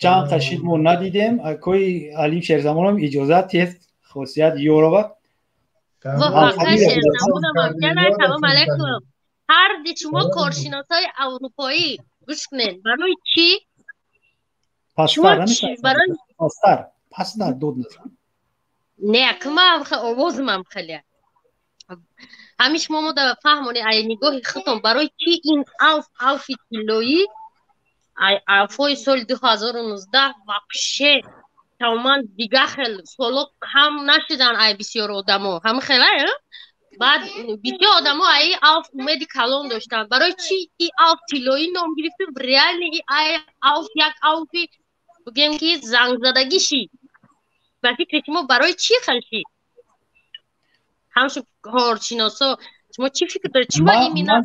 S1: чанд қашид мо надидем. Акои Алим Шерзамонов, иҷозат тест, Хосият Ёрова.
S2: Салом алейкум. Ҳарди шумо коршиносҳои аврупоӣ, гӯш кунед, барои чӣ?
S1: Пастар, пастар дод.
S2: Не, кма овозмам хеле. Ҳамин шумо мо да фаҳмоне, ай нигоҳи худтон, барои чӣ ин алф, алфи тиллоӣ, ай алфҳои соли 2019 вообще тамоман дига хел соло кам нашудан, ай бисёр одамо ҳама хела. Баъд бисёр одамо ай алф умеди калон доштанд. Барои чӣ и алф тиллоӣ ном гирифту, реально и ай алф як алфи бигем ки зангзадагӣ шид? Ба фикри шумо, барои чӣ хел шид? Ҳамчун коршиносо шумо чӣ фикр доред? Чӣ ба именно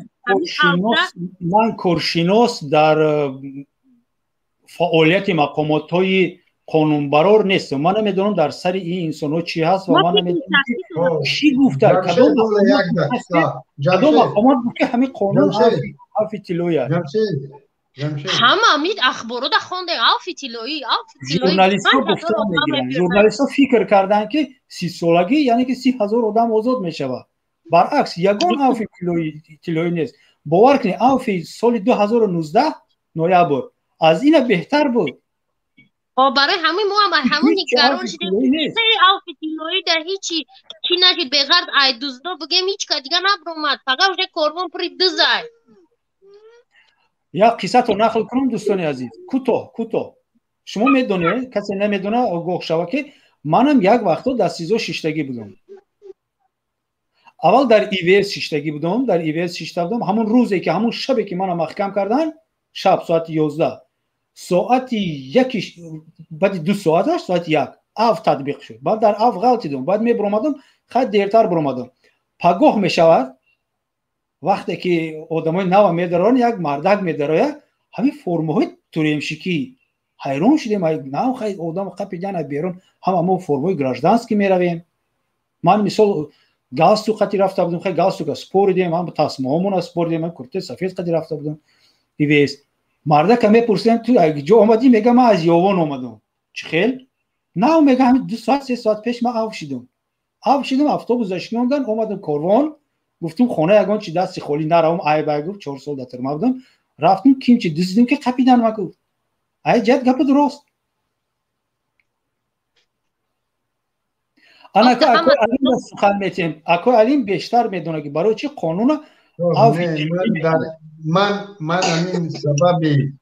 S1: ман коршинос дар фаъолияти мақомотҳои қонунбарор нестам. Ман намедонам дар сари ин инсонҳо чӣ ҳаст ва ман намедонам чӣ гуфта, кадом мақомот гуфт, ки ҳамин қонун авфи тиллоӣ аст.
S2: Ҳама ҳамин ахборода хондем, авфи тиллоӣ, авфи тиллоӣ.
S1: Журналистҳо гуфта мегиранд, журналистҳо фикр карданд, ки 30-солагӣ, яъне ки 30 000 одам озод мешавад. Баръакс, ягон авфи тиллоӣ нест. Бовар кунед, авфи соли 2019 ноябр аз ина беҳтар буд.
S2: Барои ҳамин мо ҳам ҳамон нигарон шудем. Авфи тиллоӣ дар ҳичи чӣ нашид, беғарз ай дуздо бигем, ҳеч ка дига набромад, фақат уже корвон пури дузай.
S1: Як қиссато нақл кунам, дӯстони азиз, кӯтоҳ, кӯтоҳ. Шумо медонед, касе намедона, огоҳ шава, ки манам як вақто дар СИЗО шиштагӣ будам. Аввал дар ИВС шиштагӣ будам, дар ИВС шишта будам. Ҳамон рӯзе ки, ҳамон шабе ки мана маҳкам кардан, шаб соати 11, соати яки, баъди 2 соаташ, соати 1 афв татбиқ шуд. Баъд дар афв ғалтидум, баъд мебуромадам, хай, дертар буромадам. Пагоҳ мешавад, вақте ки одамои нава медароянд, як мардак медарояд, ҳамин формаҳои тюремщикӣ. Ҳайрон шудем, нав хай одам қапидан берун, ҳама мо формаҳои гражданский меравем. Ман мисол галстук қати рафта будем, хай, галстука споридем, ҳам тасмаҳомона споридем, ҳам куртаи сафед қати рафта будем. ИВС мардака мепурсем: «Ту ҷо омадӣ?» Мега: «Ман аз Ёвон омадам». «Чӣ хел нав?» Мега: «Ҳамин 2 соат, 3 соат пеш ман афв шидум, афв шидум, автобус зашинондан, омадам корвон, гуфтум хона ягон чи дасти холӣ наравам, айбай». Гуфт: «4 сол дар тюрьма будам, рафтум, кимчи дуздидим, ки қапидан ма». Гуфт: «Ай ҷиҳат гапи дурост». Ана акои Алим сухан метиҳем. Акои Алим бештар медонад, ки барои чӣ қонуна.
S3: Ман ҳамин сабаби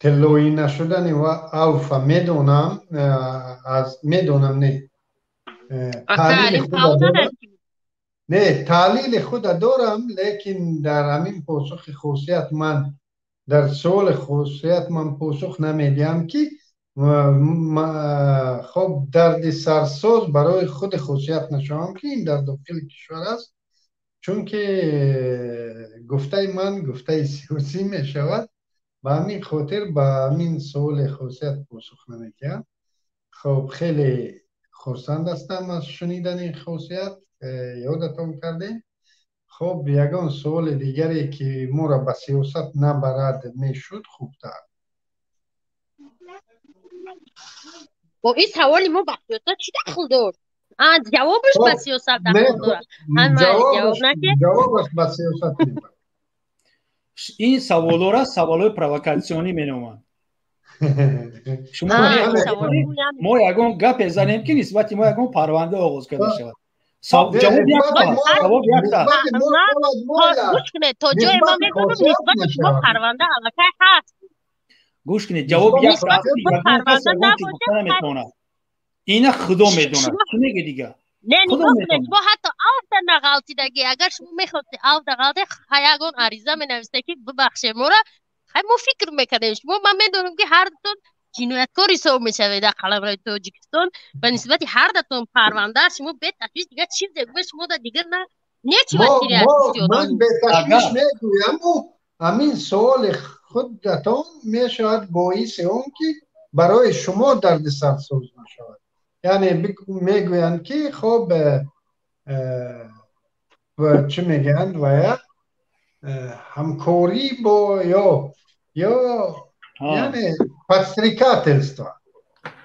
S3: тиллоӣ нашудани авфа медонам, аз медонам, не, не, таҳлили худа дорам, лекин дар ҳамин посухи хусусият ман, дар суоли хусусият ман посух намедиҳам, ки хоб дарди сарсоз барои худи хусусият нашавам, ки ин дар дохили кишвар аст, чунки гуфтаи ман гуфтаи сиёсӣ мешавад. Ба ҳамин хотир ба ҳамин суоли хусусият посух намедиҳам. Хоб, хеле хурсанд ҳастам аз шунидани хусусият, ёдатон кардем. Хоб, ягон суоли дигаре, ки моро ба сиёсат набарад, мешуд хубтар.
S2: Бо ин саволи мо ба сиёсат чӣ дахл дошт? Ҷавобаш ба сиёсат дахл дорад.
S3: Ҷавобаш ба сиёсат.
S1: Ин саволора саволҳои провокатсионӣ меноманд. Шумо мо ягон гапе занем, ки нисбати мо ягон парванда оғоз карда шавад. Ҷавоб якта, ҷавоб якта.
S2: Гӯш кунед, то ҷое ман медонам, нисбати шумо парванда аллакай ҳаст.
S1: Гӯш кунед, ҷавоб якта наметавонад, ина худо медонад, чӣ меги дига?
S2: Не, нигоҳ кунед, шумо ҳатто авда нағалтидагӣ. Агар шумо мехостед авда ғалте, ягон ариза менависте, ки бибахше мора. Хай, мо фикр мекардем, шумо, ман медонам, ки ҳардутон ҷинояткор ҳисоб мешавед дар қаламрави Тоҷикистон ва нисбати ҳардатон парванда. Шумо беташвиш дига чизе гӯе, шумо да дигар на нечи.
S3: Ман беташвиш мегӯяму ҳамин суоли худатон мешавад боиси он, ки барои шумо дарди сарсоз нашавад. Яъне мегӯянд, ки хоб, чӣ мегӯянд, вая ҳамкорӣ бо ё яъне подстрекательство.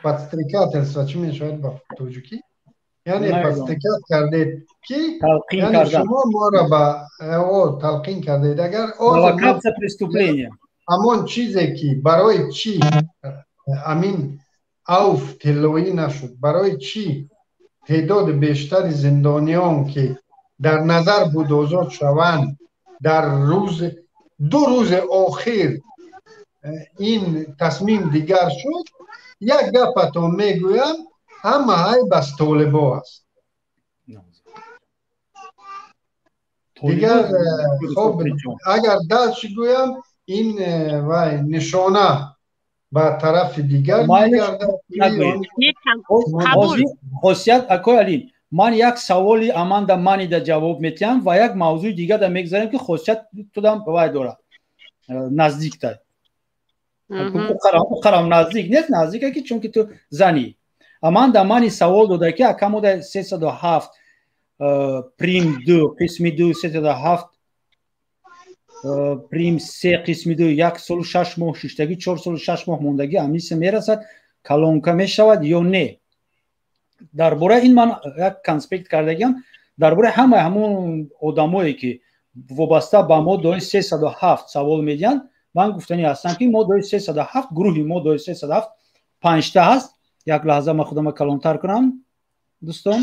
S3: Подстрекательство чӣ мешавад ба тоҷикӣ? Яъне подстрекат кардед, ки шумо моро ба талқин кардед. Агар ҳамон чизе, ки барои чӣ амин авф тиллоӣ нашуд, барои чӣ теъдоди бештари зиндониён, ки дар назар буд озод шаванд, дар рӯзи 2 рӯзи охир ин тасмим дигар шуд, як гапатон мегӯям: ҳама айб аз толибо аст. Дигар хоб, агар дальше гӯям, ин вай нишона ба тарафи дигар.
S1: Хосият, акои Алим, Ман як саволи Аманда Манида ҷавоб метиҳам ва як мавзӯи дига да мегзарем, ки хосият тудам вай дорад, наздикта. Уқарам наздик нест, наздика ки чунки ту занӣ. Аманда Мани савол дода, ки акамода 307 прим 2 қисми 2, 307 прим 3 қисми 2, 1 солу 6 моҳ шиштагӣ, 4 солу 6 моҳ мондагӣ, амнистия мерасад, калонка мешавад ё не? Дар бораи ин ман як конспект кардагиам. Дар бораи ҳамаи ҳамон одамое, ки вобаста ба моддаҳои 307 савол медиҳанд, ман гуфтанӣ ҳастам, ки моддаҳои 307, гурӯҳи моддаҳои 307 панҷта ҳаст. Як лаҳза, ман худама калонтар кунам. Дӯстон,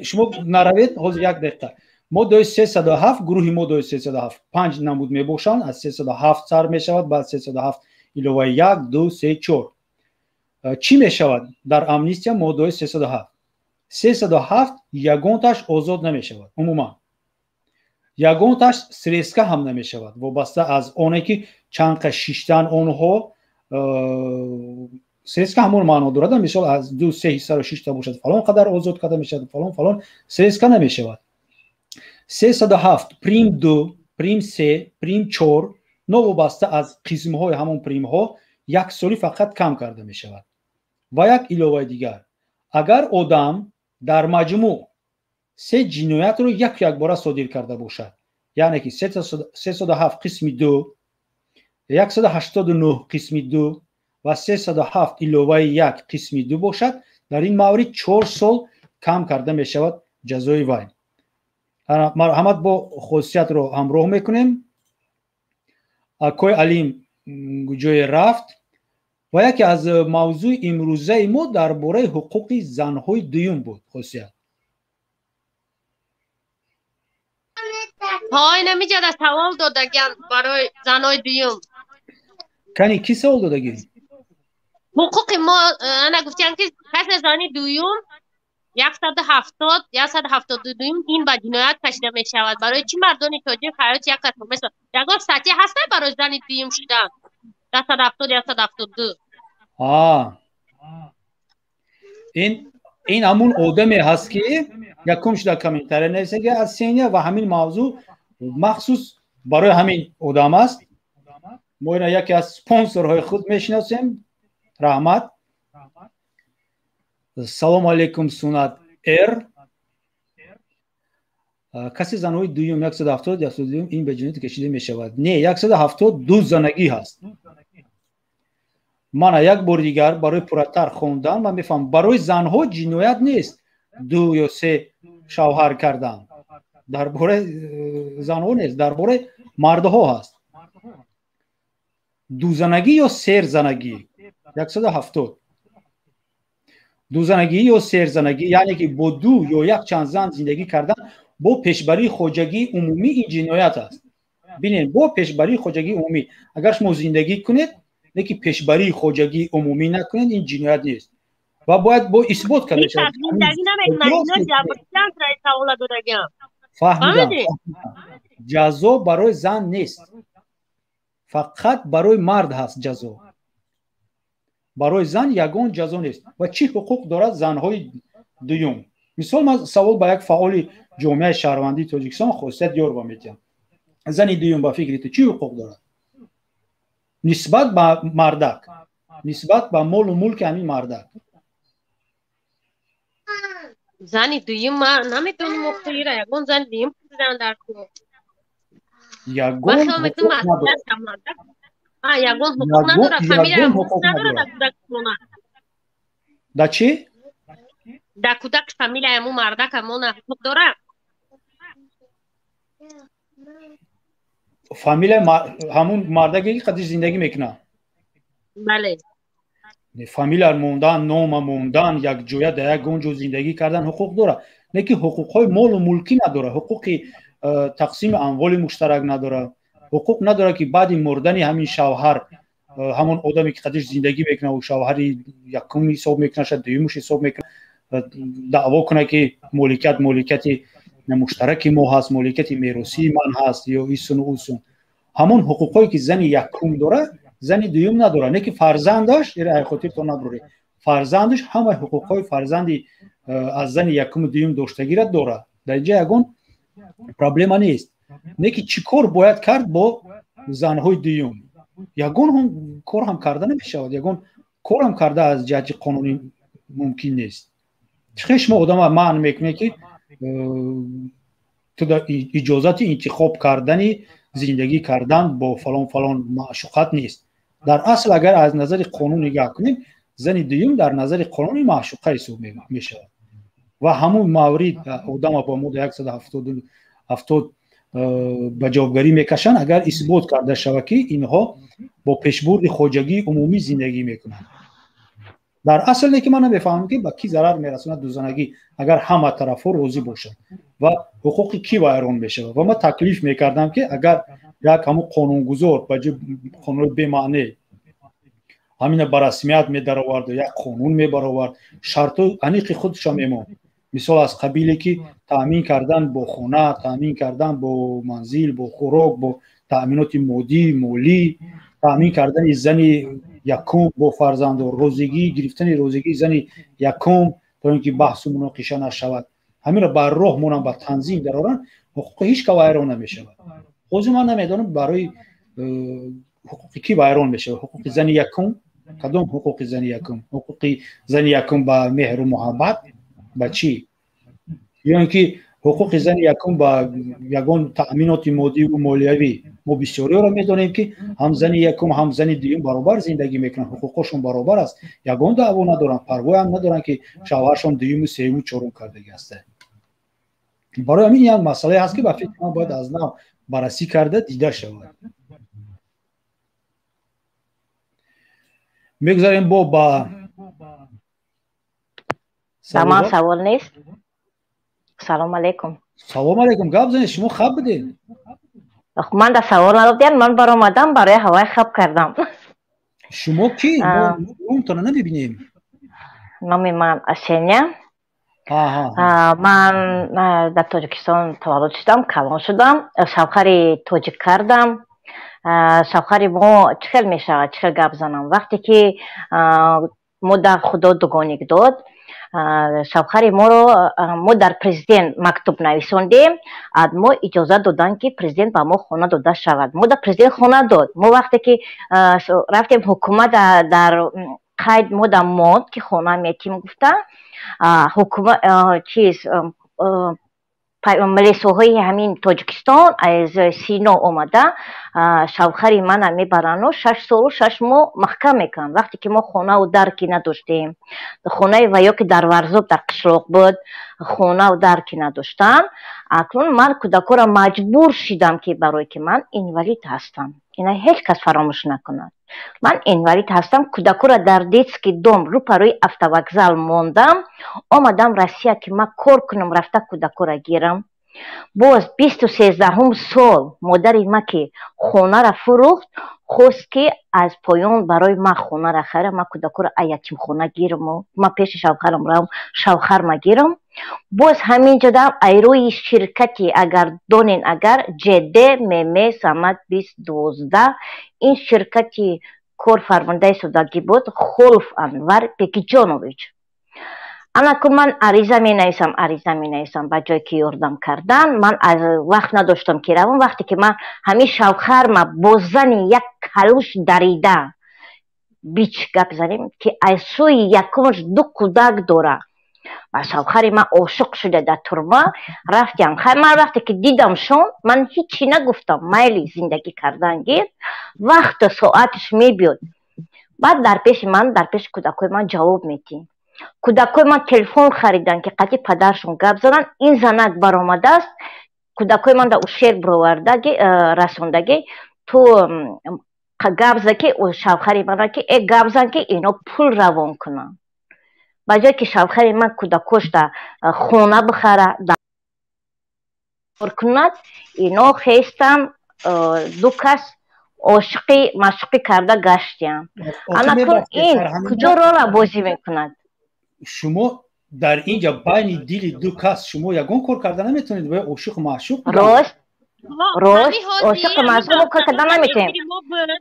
S1: шумо наравед, ҳозир як дақиқа. Моддаҳои 307, гурӯҳи моддаҳои 307 панҷ намуд мебошанд. Аз 307 сар мешавад, баъд 307 иловаи 1, 2, 3, 4. Чӣ мешавад дар амнистия? Моддаҳои 307, 307 ягонташ озод намешавад, умуман ягонташ срезка ҳам намешавад. Вобаста аз оне ки чанд қа шиштан онҳо, срезка ҳамон маъно дорад. Мисол, аз ду се ҳиссаро шишта бошад, фалон қадар озод карда мешавад, фалон фалон, срезка намешавад. 307 прим 2, прим 3, прим 4, новобаста аз қисмҳои ҳамон примҳо, як соли фақат кам карда мешавад. Ва як иловаи дигар: агар одам дар маҷмӯъ се ҷиноятро яку якбора содир карда бошад, яъне ки 307 қисми 2, 189 қисми 2 ва 307 иловаи 1 қисми 2 бошад, дар ин маврид 4 сол кам карда мешавад ҷазои вай. Марҳамат, бо хосиятро ҳамроҳ мекунем. Акои Алим ҷое рафт. Ва яке аз мавзӯи имрӯзаи мо дар бораи ҳуқуқи занҳои дуюм буд, Хосият.
S2: Ҳо, инамиҷада савол додагиан барои занҳои дуюм.
S1: Кани, кӣ савол додагӣ?
S2: Ҳуқуқи мо, ана гуфтиан, ки касе зани дуюм, 170, 172-юм, ин ба ҷиноят кашида мешавад. Барои чӣ мардони тоҷик ҳаёти як касро месозад? Ягон статья ҳаста барои зани дуюм шудан? 170, 172.
S1: Ин ҳамун одаме ҳаст, ки якум шуда комментария нависаги аз Сеня, ва ҳамин мавзӯъ махсус барои ҳамин одам аст. Мо ина яке аз спонсорҳои худ мешиносем. Раҳмат. Салому алейкум, Сунат р. Касе занҳои дуюм, 170, 102, ин ба ҷиноят кашида мешавад? Не, 170 ду занагӣ ҳаст. Мана, як бори дигар барои пурратар хондан. Ман мефаҳмам, барои занҳо ҷиноят нест ду ё се шавҳар кардан. Дар бораи занҳо нест, дар бораи мардҳо ҳаст. Дузанагӣ ё серзанагӣ, 170 дузанагӣ ё серзанагӣ, яъне ки бо ду ё якчанд зан зиндагӣ кардан бо пешбарии хоҷагии умумӣ, ин ҷиноят аст. Бинед, бо пешбарии хоҷагии умумӣ. Агар шумо зиндагӣ кунед, лекин пешбарии хоҷагии умумӣ накунед, ин ҷиноят нест ва бояд бо исбот карда
S2: шавад.
S1: Фаҳмидам. Ҷазо барои зан нест, фақат барои мард ҳаст ҷазо. Барои зан ягон ҷазо нест. Ва чӣ ҳуқуқ дорад занҳои дуюм? Мисол, ман савол ба як фаъоли ҷомеаи шаҳрвандии Тоҷикистон, Хосият Ёрова, метиҳам: зани дуюм, ба фикри ту, чӣ ҳуқуқ дорад нисбат ба мардак, нисбат ба молу мулки ҳамин мардак?
S2: Зани дуюм, ман намедонам, охира ягон зани дуюм дар
S1: Ягон
S2: ягон ҳуқуқ надорад, фамилия ҳуқуқ надорад дар кӯдакона.
S1: Да чӣ?
S2: Дар кӯдак фамилияи ҳамун мардак ҳамона ҳуқуқ дорад?
S1: Фамилия ҳамун мардаке, ки қадиш зиндагӣ мекунад?
S2: Бале.
S1: Фамилия мондан, нома мондан, якҷоя дар ягон ҷо зиндагӣ кардан ҳуқуқ дорад, не ки ҳуқуқҳои молу мулкӣ надорад, ҳуқуқи тақсими амволи муштарак надорад. Ҳуқуқ надорад, ки баъди мурдани ҳамин шавҳар, ҳамон одаме, ки қадиш зиндагӣ мекунад, ӯ шавҳари якум ҳисоб мекунад, шояд дуюмуш ҳисоб мекунад, даъво кунад, ки моликият моликияти муштараки мо ҳаст, моликияти меросии ман ҳаст ё исуну усун. Ҳамон ҳуқуқҳое, ки зани якум дорад, зани дуюм надорад. Не ки фарзандаш, хотиртон набуред, Фарзандаш ҳамаи ҳуқуқҳои фарзанди аз зани якуму дуюм доштагира дорад. Дар инҷа ягон проблема нест. Не ки чӣ кор бояд кард бо занҳои дуюм? Ягон кор ҳам карда намешавад, ягон кор ҳам карда аз ҷиҳати қонунӣ мумкин нест. Чӣ шумо одама манъ мекунед, ки ту иҷозати интихоб кардани зиндагӣ кардан бо фалон фалон маъшуқат нест? Дар асл, агар аз назари қонун нигаҳ кунем, зани дуюм дар назари қонуни маъшуқа ҳисоб мешавад ва ҳамун маврид одама бо модда 170 ба ҷавобгарӣ мекашанд, агар исбот карда шавад, ки инҳо бо пешбурди хоҷагии умумӣ зиндагӣ мекунанд. Дар асл не ки ман намефаҳмам, ки ба кӣ зарар мерасонад дузанагӣ, агар ҳама тарафҳо розӣ бошанд, ва ҳуқуқи кӣ вайрон мешавад. Ва ман таклиф мекардам, ки агар як ҳамун қонунгузор ба ҷои қонунҳои бемаъне ҳамина ба расмият медароварду як қонун мебаровард, шартҳои аниқи худша мемонд, мисол аз қабиле ки таъмин кардан бо хона, таъмин кардан бо манзил, бо хӯрок, бо таъминоти моддӣ, молӣ, таъмин кардани зани якум бо фарзанду, розигӣ гирифтани розигии зани якум, то ин ки баҳсу муноқиша нашавад, ҳаминро бар роҳ монанд, ба танзим дароранд, ҳуқуқи ҳеҷ ка вайрон намешавад. Ҳозир ман намедонам, барои ҳуқуқи кӣ вайрон мешавад. Ҳуқуқи зани якум, кадом ҳуқуқи зани якум? Ҳуқуқи зани якум ба меҳру муҳаббат, ба чӣ? Ё ин ки ҳуқуқи зани якум ба ягон таъминоти моддиву молиявӣ? Мо бисёриёро медонем, ки ҳам зани якум, ҳам зани дуюм баробар зиндагӣ мекунанд, ҳуқуқҳошон баробар аст, ягон даъво надоранд, парвоям надоранд, ки шавҳаршон дуюму, сеюму, чорум кардагӣ аста. Барои ҳамин як масъалае ҳаст, ки ба фикри ман бояд аз нав баррасӣ карда дида шавад. Мегузарем бо ба
S4: Ба ман савол нест. Салом алейкум.
S1: Салом алейкум, гап занед, шумо хаб будед.
S4: Ман да савол надодем, ман баромадам барои ҳавои хаб кардам.
S1: Шумо кӣ? Номтона намебинем.
S4: Номи ман Асеня. Ман дар Тоҷикистон таваллуд шудам, калон шудам, шавҳари тоҷик кардам. Шавҳари мо чӣ хел мешавад, чӣ хел гап занам? Вақте ки мо дар Худо дугоник дод, шавҳари моро мо дар президент мактуб нависондем, ад мо иҷозат доданд, ки президент ба мо хона дода шавад. Мо дар президент хона дод. Мо вақте ки рафтем ҳукумат, дар қайд мо да монд, ки хона метим гуфта, ҳукумат чиз милисоҳои ҳамин Тоҷикистон аз Сино омада шавҳари мана мебарану 6 солу 6 моҳ маҳкам мекунанд. Вақте ки мо хонаву дар ки надоштем, хонаи ваё ки дар Варзоб, дар қишлоқ буд, хонаву дар ки надоштам. Акнун ман кӯдакоро маҷбур шидам, ки барое ки ман инвалид ҳастам, ина ҳеҷ кас фаромӯш накунад, ман инвалид ҳастам, кӯдакоро дар детский дом рӯпарӯи автовокзал мондам, омадам Россия, ки ман кор кунам, рафта кӯдакоро гирам. Боз 2013-ум сол модари ма ки хонаро фурӯхт, хост, ки аз поён барои ман хонара хара, ман кӯдакоро ятимхона гираму ман пеши шавҳарам равам, шавҳарма гирам. Боз ҳамин ҷодам айрӯи ширкати, агар донен, агар ҷд мм самад 2012, ин ширкати корфармондаи судагӣ буд, Холов Анвар Бекиҷонович. Анаку ман ариза менависам, ариза менависам, ба ҷое ки ёрдам кардан, ман аз вақт надоштам, ки равам. Вақте ки ман ҳамин шавҳарма бо зани як калуш дарида бич гап занем, ки аз сӯи якумаш ду кӯдак дора, ва шавҳари ман ошиқ шуда дар турма рафтям. Хай, ман вақте ки дидамшон, ман ҳичи нагуфтам, майли, зиндагӣ кардан гир, вақту соаташ мебиёд, баъд дар пеши ман, дар пеши кӯдакҳои ман ҷавоб медиҳӣ. Кӯдакҳои ман телефон хариданд, ки қатъи падаршон гап зананд. Ин занак баромадааст, кӯдакҳои ман дар ушер бировардаги, расондагӣ, ту гап за, ки шавҳари мана ки э гап зан, ки ино пул равон кунанд. Ба ҷое ки шавҳари ман кӯдакошда хона бихара, кунад, ино хестан, ду кас ошиқӣ машқӣ карда гаштиям. Анакун ин куҷо рола бозӣ мекунад?
S1: Шумо дар инҷа байни дили ду кас шумо ягон кор карда наметавонед, бояд ошиқу маъшуқ.
S4: Рост, рост, ошиқу маъшуқ мо кор карда наметавонем.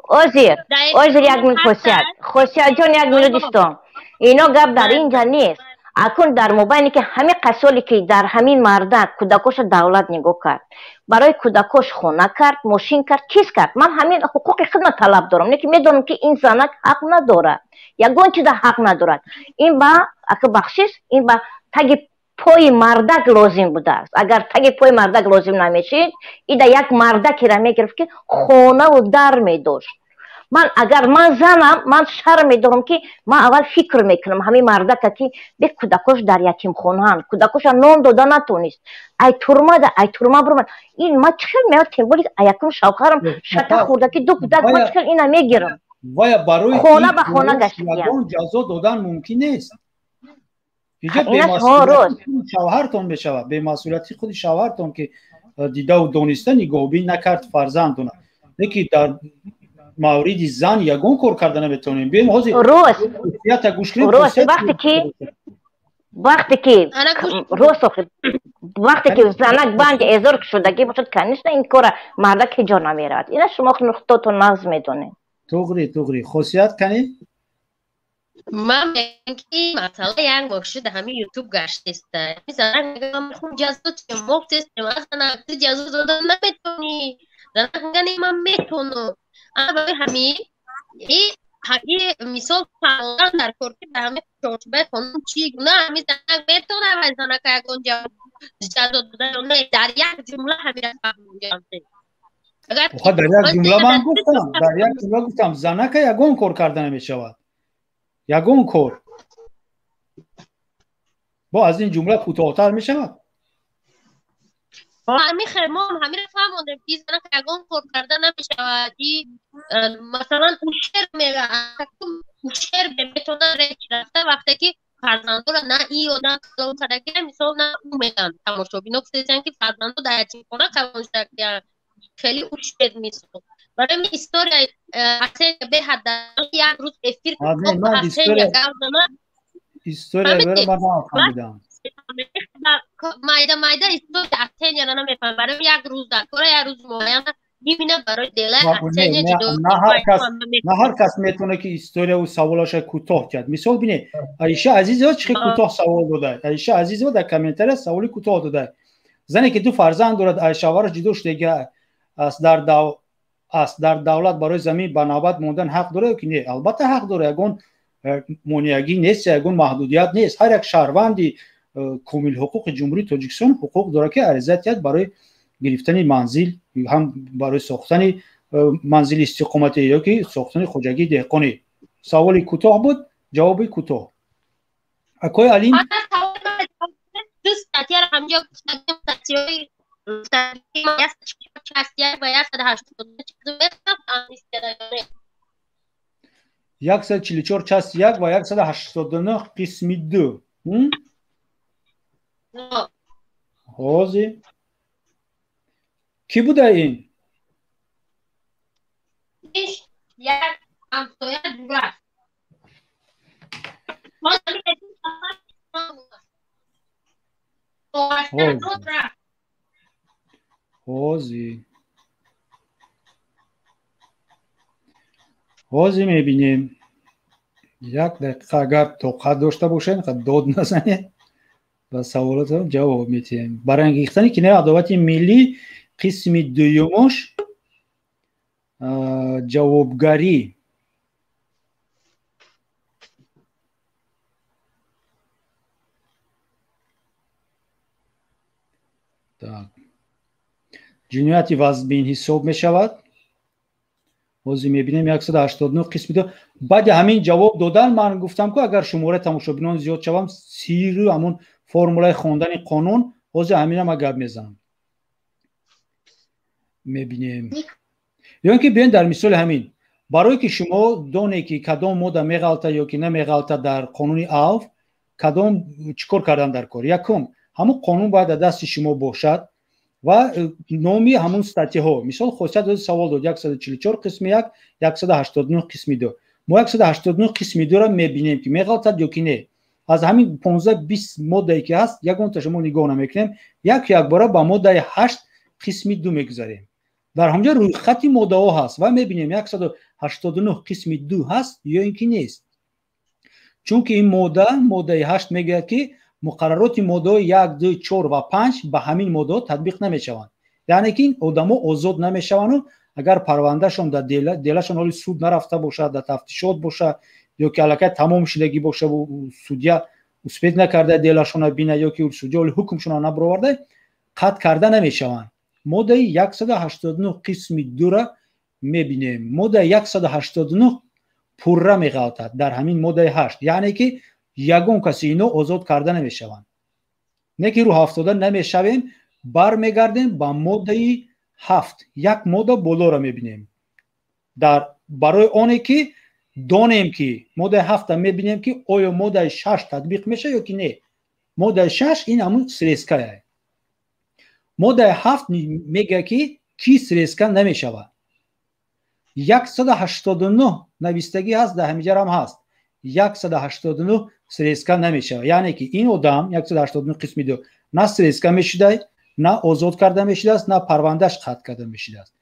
S4: Озир, озир, як минут, Хосият, Хосиятҷон, як минут истон. Ино гап дар инҷа нест. Акун дар мобайне ки ҳамин қасоле ки дар ҳамин мардак кӯдакоша давлат нигоҳ кард, барои кӯдакош хона кард, мошин кард, чиз кард. Ман ҳамин ҳуқуқи худма талаб дорам, не ки медонам ки ин занак ҳақ надорад, ягон чиза ҳақ надорад. Ин ба ака бахшиш, ин ба таги пои мардак лозим будааст. Агар таги пои мардак лозим намешид, ида як мардакеро мегирифт ки хонаву дар медошт. Ман агар ман занам, ман шарм медорам ки ман аввал фикр мекунам ҳамин мардака ки бе кӯдакош дар ятимхонаанд, кӯдакоша нон дода натонист, ай турмада, ай турма бурмад. Ин ман чӣ хел меояд, тем более якум шавҳарам шата хӯрда ки ду кӯдак, ман чӣ хел ина мегирам?
S1: Вая барои
S4: хона ба хона гаштагиам
S1: ягон ҷазо додан мумкин нест. Иҷа бемасъулияти шавҳартон мешавад, бемасъулияти худи шавҳартон ки дидаву дониста нигоҳубин накард фарзандона. Леки дар мавриди зан ягон кор карда наметавонем. Биёем ҳозир
S4: рост
S1: гӯш кунем.
S4: Рост, вақте ки рост охир, вақте ки занак банди эзор шудагӣ бошад, конечно ин кора мардак ҳеҷ ҷо намеравад. Ина шумо худотон нағз медонед.
S1: Туғри, туғри. Хосият кани?
S2: Ман мегӯям ки масъала як моҳ шуда ҳамин ютуб гаштеста. Занак мегӯям ман ҷазо чем, моҳ тестем, занак ту ҷазо дода наметавонӣ. Занак мегӯяд не, ман метавонам. Ана барои ҳамин мисол фаъолан дар кор ки дар ҳамин чорчӯбаи қонун чӣ гуна ҳамин занак метавонад ва занака ягон ҷазо дода ё не, дар як ҷумла ҳаминро фаҳмонҷам.
S1: Дар як ҷумла ман гуфтам, дар як ҷумла гуфтам, занака ягон кор карда намешавад. Ягон кор. Бо аз ин ҷумла кӯтоҳтар мешавад?
S2: Ҳамин хел мо ҳаминро фаҳмондем ки занак ягон кор карда намешавад. Масалан, ушер ушер метавонад реч рафта вақте ки фарзандора на и одам калон кардагия, мисол на ӯ мегӯянд. Тамошобино гуфтаистанд ки фарзандо дар ятимхона калон шудагиянд. Хеле ушер мисол. Барои ин история Асения беҳад як рӯз эфир Асения гап зана.
S1: Историяро ман нафаҳмидам.
S2: Майда майда история Асенияро намефаҳмам. Барои як рӯз дар кора, як рӯз муайян имина барои делаи Асения ҷудо.
S1: На ҳар кас метавонад ки историяву саволаша кӯтоҳ диҳад. Мисол бинед, Аиша Азизова чӣ хел кӯтоҳ савол додааст. Аиша Азизова дар комментария саволи кӯтоҳ додааст. Зане ки ду фарзанд дорад, шавҳараш ҷудо шудага аст, дар давлат барои замин ба навбат мондан ҳақ дорад ё ки не? Албатта ҳақ дорад, ягон монеагӣ нест, ягон маҳдудият нест. Ҳар як шаҳрванди комилҳуқуқи Ҷумҳурии Тоҷикистон ҳуқуқ дорад ки ариза диҳад барои гирифтани манзил, ҳам барои сохтани манзили истиқоматӣ ё ки сохтани хоҷагии деҳқонӣ. Саволи кӯтоҳ буд, ҷавоби кӯтоҳ. Акои Алим,
S2: ду статьяро ҳамҷо гуфтагим, статьяи
S1: 144 часть 1 ва 189 қисми 2. Ҳозир кӣ буда ин?
S2: Як ҳамсоя дура.
S1: Ҳозир мебинем. Як дақиқа агар тоқат дошта бошед, дод назанед, ба саволотон ҷавоб медиҳем. Барангехтани кинои адовати миллӣ қисми дуюмаш ҷавобгарӣ. Так. Ҷинояти вазбин ҳисоб мешавад. Ҳозир мебинем 189 қисми ду. Баъди ҳамин ҷавоб додан ман гуфтам ки агар шумораи тамошобинон зиёд шавам, сиру ҳамон формулаи хондани қонун, ҳозир ҳамина ман гап мезанам. Мебинем. Ё ин ки биёем дар мисоли ҳамин. Барое ки шумо донед ки кадом модда меғалта ё ки намеғалта дар қонуни авф, кадом чӣ кор кардан дар кор? Якум, ҳамон қонун бояд дар дасти шумо бошад ва номи ҳамон статьяҳо. Мисол, хосият доди савол дод 144 қисми 1, 189 қисми 2. Мо 189 қисми 2-ро мебинем ки меғалтад ё ки не. Аз ҳамин 15-20 моддае ки ҳаст, ягонта шумо нигоҳ намекунем, як якбора ба моддаи 8 қисми 2 мегузарем. Дар ҳамҷо рӯйхати моддаҳо ҳаст ва мебинем 189 қисми 2 ҳаст ё ин ки нест. Чунки ин модда, моддаи 8 мегӯяд, ки муқаррароти моддаҳои 1, 2, 4 ва 5 ба ҳамин моддаҳо татбиқ намешаванд. Яъне ки одамо озод намешаванду агар парвандашон дар делашон ҳоли суд нарафта бошад, дар тафтишот бошад ё ки аллакай тамом шудагӣ бошад, судья успеть накарда делашона бина ё ки судья ҳоли ҳукмшона набароварда, қатъ карда намешаванд. Моддаи 189 қисми 2-ра мебинем. Моддаи 189 пурра меғалтад дар ҳамин моддаи 8, яъне ки ягон каси ино озод карда намешаванд. Не ки рӯҳафтода намешавем, бармегардем ба моддаи 7, як модда болоро мебинем. Дар барои оне ки донем ки моддаи 7 мебинем ки оё моддаи 6 татбиқ мешавад ё ки не. Моддаи 6 ин ҳамун срезкая. Моддаи 7 мегӯяд ки ки срезка намешавад. 189 навистагӣ ҳаст, дар ҳамиҷарам ҳаст. 189 срезка намешавад. Яъне ки ин одам 189 қисми 2 на срезка мешудай, на озод карда мешудааст, на парвандаш қатъ карда мешудааст.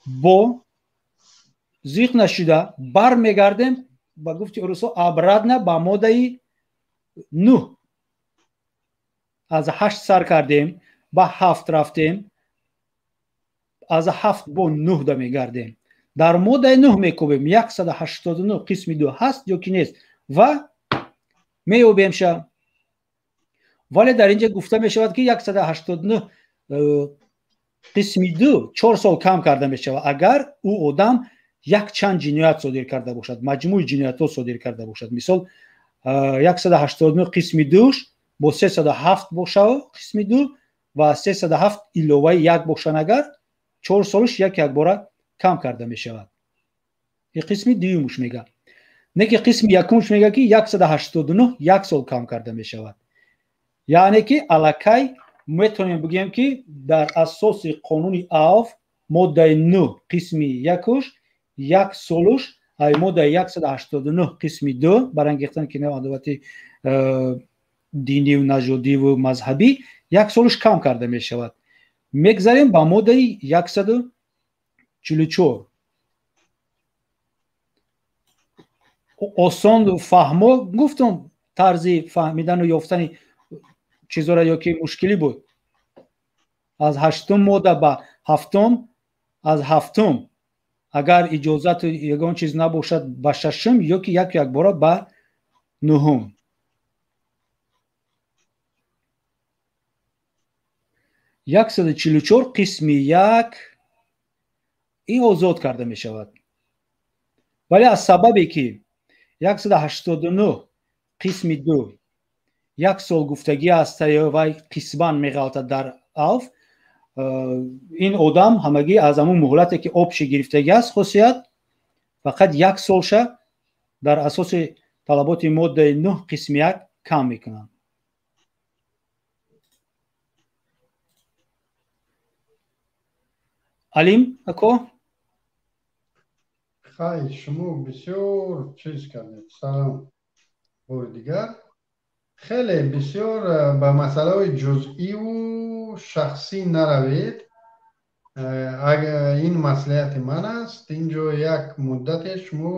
S1: Бо зиқ нашуда бармегардем ба гуфти урусо обратно ба моддаи 9. Аз 8 сар кардем, ба 7 рафтем, аз 7 бо 9 да мегардем. Дар моддаи 9 мекобем 189 қисми 2 ҳаст ё ки нест ва меёбемша. Вале дар инҷа гуфта мешавад ки 189 қисми 2 4 сол кам карда мешавад агар ӯ одам якчанд ҷиноят содир карда бошад, маҷмӯи ҷиноятҳо содир карда бошад. Мисол 189 қисми 2 бо 307 бошад қисми 2 ва 307 иловаи 1 бошанд, агар 4 солаш як якбора кам карда мешавад. Ин қисми дуюмуш мега. Не ки қисми якумуш мега ки 189 як сол кам карда мешавад. Яъне ки аллакай метавонем бигӯем ки дар асоси қонуни АВФ моддаи 9 қисми 1 як солуш ай моддаи 189 қисми 2 барангехтан ки адовати диниву нажодиву мазҳабӣ як солуш кам карда мешавад. Мегзарем ба моддаи 144. Осон фаҳмо гуфтам, тарзи фаҳмидану ёфтани чизора ё ки мушкилӣ буд. Аз 8 модда ба 7, аз 7 агар иҷозату ягон чиз набошад ба 6 ё ки як якбора ба 9. 144 қисми 1 ин озод карда мешавад. Вале аз сабабе ки 189 қисми 2 як сол гуфтагӣ аст вай қисман меғалтад дар АВФ, ин одам ҳамагӣ аз ҳамун муҳлате ки обши гирифтагӣ аст хосият фақат як солша дар асоси талаботи моддаи 9 қисми 1 кам мекунанд. Алим ако?
S3: Хай, шумо бисёр чиз кардед. Салом бори дигар. Хеле бисёр ба масъалаҳои ҷузъиву шахсӣ наравед. Ин маслиҳати ман аст. Инҷо як муддате шумо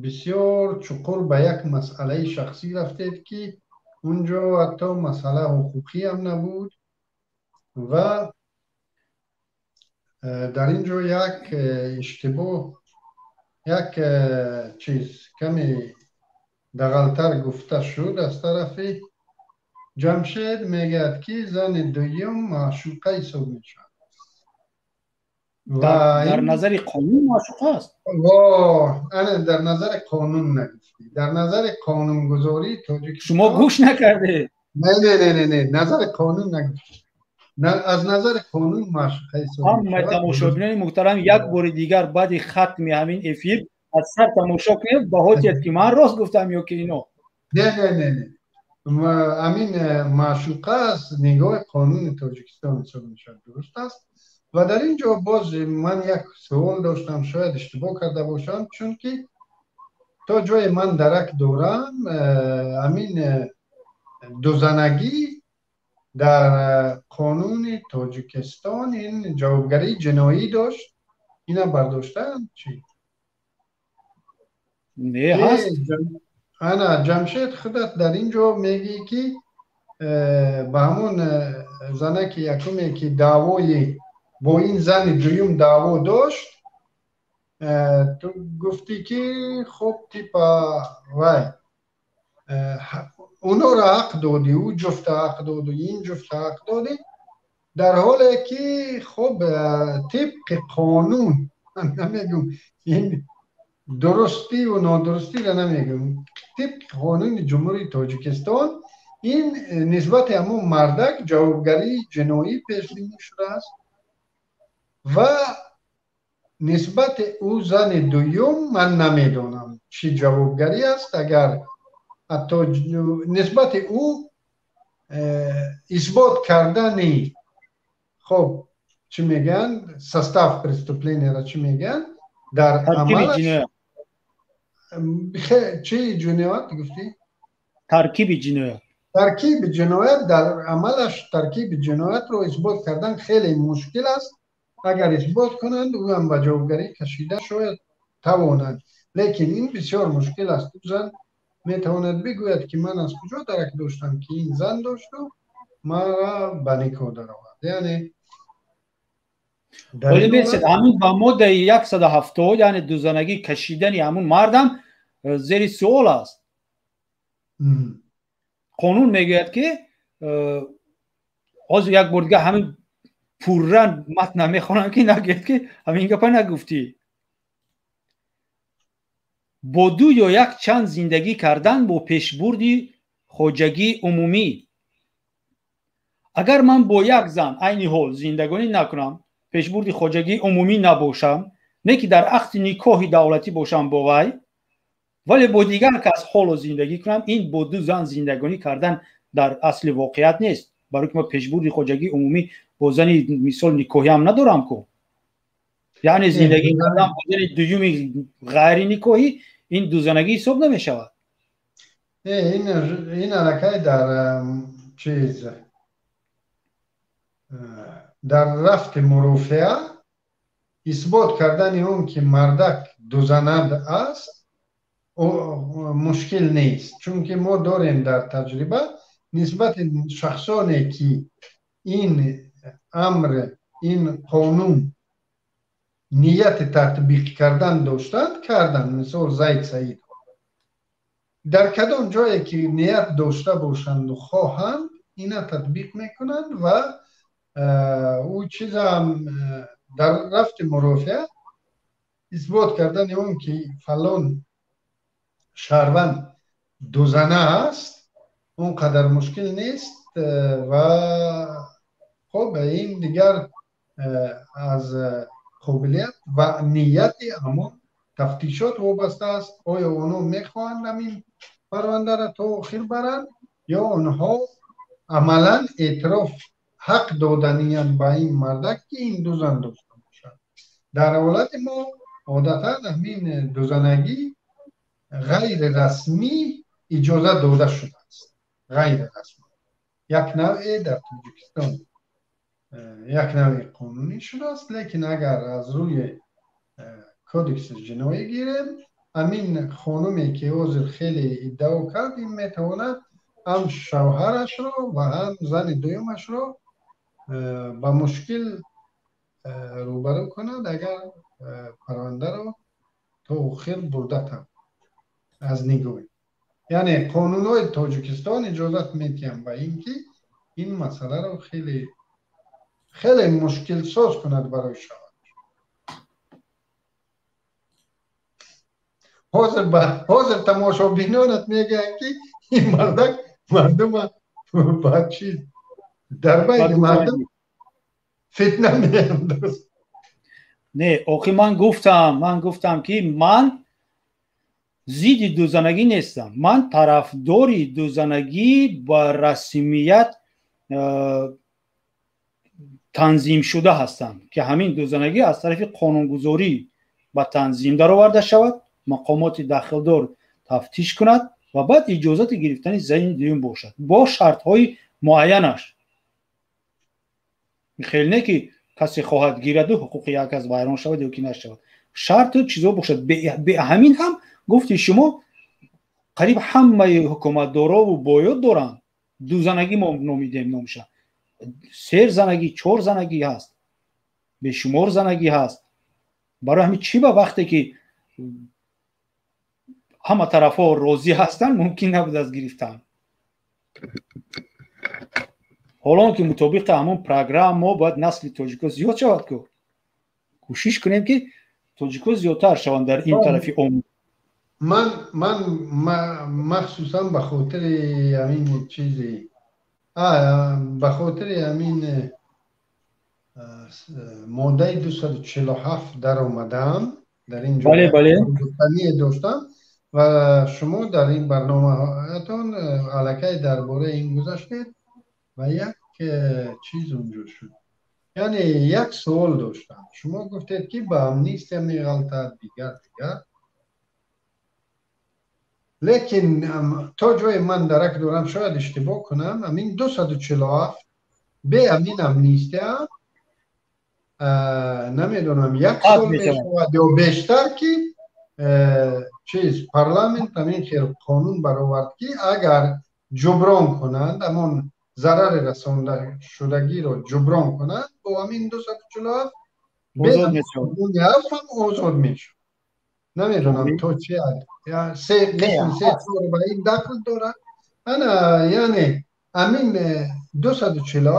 S3: бисёр чуқур ба як масъалаи шахсӣ рафтед ки унҷо ҳатто масъала ҳуқуқӣ ҳам набуд ва дар ин ҷо як иштибоҳ, як чиз каме дағалтар гуфта шуд аз тарафи Ҷамшед. Мегӯяд ки зани дуюм маъшуқа ҳисоб мешавад.
S1: Дар назари қонун маъшуқа аст.
S3: Ана дар назари қонун нагуфтӣ, дар назари қонунгузории Тоҷикистон.
S1: Шумо гӯш накардед.
S3: Не, не, не, не, не, назари қонун нагуфтӣ. Аз назари қонун маъшуқа ҳисоб
S1: мешавад. Ҳама тамошобинони муҳтарам як бори дигар баъди хатми ҳамин эфир аз сар тамошо кунед, баҳо диҳед ки ман рост гуфтам ё ки ино.
S3: Не, не, не, не. Ҳамин маъшуқа аз нигоҳи қонуни Тоҷикистон ҳисоб мешавад, дуруст аст. Ва дар ин ҷо боз ман як суол доштам, шояд иштибоҳ карда бошам, чунки то ҷое ман дарак дорам, ҳамин дузанагӣ дар қонуни Тоҷикистон ин ҷавобгарии ҷиноӣ дошт. Ина бардоштаанд чӣ?
S1: Не, ҳаст.
S3: Ана Ҷамшед, худат дар ин ҷо мегӯӣ, ки ба ҳамон занаки якуме, ки даъвои бо ин зани дуюм даъво дошт, ту гуфтӣ, ки хуб, типа вай онҳоро ҳақ додӣ, ӯ ҷуфта ҳақ доду, ин ҷуфта ҳақ додӣ, дар ҳоле ки хуб, тибқи қонун намегӯм, ин дурустиву нодурустиро намегӯм, тибқи қонуни Ҷумҳурии Тоҷикистон ин нисбати ҳамон мардак ҷавобгарии ҷиноӣ пешбинӣ шудааст ва нисбати ӯ зани дуюм ман намедонам, чӣ ҷавобгарӣ аст. Агар ҳатто нисбати ӯ исбот кардани, хоб, чӣ мегӯянд, состав преступления ро чӣ мегӯянд, дар амалаш чӣ ҷиноят гуфтӣ?
S1: Таркиби ҷиноят.
S3: Таркиби ҷиноят, дар амалаш таркиби ҷиноятро исбот кардан хеле мушкил аст. Агар исбот кунанд, ӯам ба ҷавобгарӣ кашида шояд тавонанд, лекин ин бисёр мушкил аст. Ӯ зан метавонад бигӯяд, ки ман аз куҷо дарак доштам, ки ин зан дошту маро ба никоҳ даровард, яъне.
S1: Вале бесед, ҳамин ба моддаи 170, яъне дузанагӣ кашидани ҳамун мардам зери суол аст. Қонун мегӯяд, ки ҳозир як бор дига ҳамин пурра матна мехонам, ки нагӯяд, ки ҳамин гапа нагуфтӣ. Бо ду ё як чанд зиндагӣ кардан бо пешбурди хоҷагии умумӣ. Агар ман бо як зан айни ҳол зиндагонӣ накунам, пешбурди хоҷагии умумӣ набошам, не ки дар ақди никоҳи давлатӣ бошам бо вай, вале бо дигар кас ҳоло зиндагӣ кунам, ин бо ду зан зиндагонӣ кардан дар асли воқеият нест, барои ки ман пешбурди хоҷагии умумӣ бо зани, мисол, никоҳиам надорам ку. Яъне зиндагӣ кардан бо зани дуюми ғайри никоҳӣ ин дузанагӣ ҳисоб намешавад.
S3: Ин аллакай дар чиз, дар рафти мурофиа исбот кардани он, ки мардак дузанад аст, мушкил нест, чунки мо дорем дар таҷриба нисбати шахсоне, ки ин амр, ин қонун нияти татбиқ кардан доштанд, карданд. Мисол, Зайд Саид. Дар кадом ҷое ки ният дошта бошанду хоҳанд, ина татбиқ мекунанд ва ӯ чизам дар рафти мурофиа исбот кардани он, ки фалон шаҳрванд дузана аст, он қадар мушкил нест. Ва хоб, ин дигар аз қобилият ва нияти ҳамон тафтишот вобаста аст: оё онҳо мехоҳанд ҳамин парвандаро то охир баранд ё онҳо амалан эътироф ҳақ доданиянд ба ин мардак, ки ин ду зан дошта бошад. Дар ҳолати мо одатан ҳамин дузанагӣ ғайрирасмӣ иҷоза дода шудааст, ғайрирасмӣ як навъе дар Тоҷикистон як навъи қонунӣ шудааст. Лекин агар аз рӯи кодекси ҷиноӣ гирем, ҳамин хонуме, ки ҳозир хеле иддао кард, ин метавонад ҳам шавҳарашро ва ҳам зани дуюмашро ба мушкил рӯбарӯ кунад, агар парвандаро то охир бурда тавонад. Аз нигоҳи, яъне, қонунҳои Тоҷикистон иҷозат медиҳанд ба ин, ки ин масъаларо хеле хеле мушкилсоз кунад барои шавҳар. Ҳозир тамошобинонат мегӯянд, ки ин мардак мардума ба чиз, дар байни мардум фитна меандозад.
S1: Не, охи, ман гуфтам, ки ман зидди дузанагӣ нестам, ман тарафдори дузанагӣ ба расмият танзимшуда ҳастам, ки ҳамин дузанагӣ аз тарафи қонунгузорӣ ба танзим дароварда шавад, мақомоти дахлдор тафтиш кунад ва баъд иҷозати гирифтани зани дуюм бошад бо шартҳои муайянаш. Хеле не, ки касе хоҳад гираду ҳуқуқи як кас вайрон шавад ё ки нашавад, шарту чизо бошад. Ҳамин ҳам гуфти шумо Қариб ҳамаи ҳукуматдорову боёт доранд. Дузанагӣ мо номидем номша. Серзанагӣ, чорзанагӣ ҳаст, бешумор занагӣ ҳаст. Барои ҳамин чӣ ба вақте ки ҳама тарафҳо розӣ ҳастанд, мумкин набудааст гирифтан. Ҳолон ки мутобиқи ҳамон программа бояд насли тоҷико зиёд шавад, ку кӯшиш кунем, ки тоҷико зиёдтар шаванд дар ин тарафи ом.
S3: Ман махсусан ба хотири ҳамин чизи, ба хотири ҳамин моддаи 247 даромадаам дар ин ҷо гуфтание доштам ва шумо дар ин барномаатон аллакай дар бораи ин гузаштед ва як чиз унҷо шуд. Яъне як суол доштам. Шумо гуфтед, ки ба амнистия меғалтад, дигар дигар, лекин то ҷое ман дарак дорам, шояд иштибоҳ кунам, ҳамин 247 бе ҳамин амнистия, намедонам, як сол мешавад ё бештар, ки чиз парламент ҳамин хел қонун баровард, ки агар ҷуброн кунанд, ҳамон зарари расондашудагиро ҷуброн кунанд, бо ҳамин 247 ҳам озод мешуд. Намедонам то чи се қисми се чор ба ин дахл дорад. Ана, яъне ҳамин 247-ро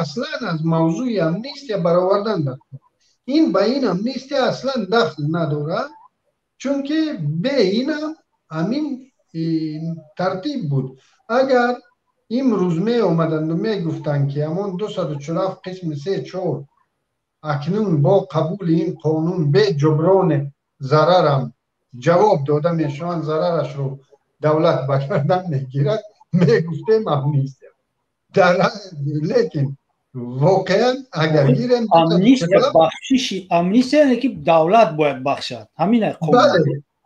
S3: аслан аз мавзӯи амнистия баровардан дар ин ба ин амнистия аслан дахл надорад, чунки бе инам ҳамин тартиб буд. Агар имрӯз меомаданду мегуфтанд, ки ҳамон 247 қисми се чор акнун бо қабули ин қонун бе ҷуброни зарарам ҷавоб дода мешаванд, зарарашро давлат ба гардан мегирад, мегуфтем амнистия. Лекин воқеан агар гирем,
S1: амнистия бахшиши, амнистия яъне ки давлат бояд бахшад, ҳамин.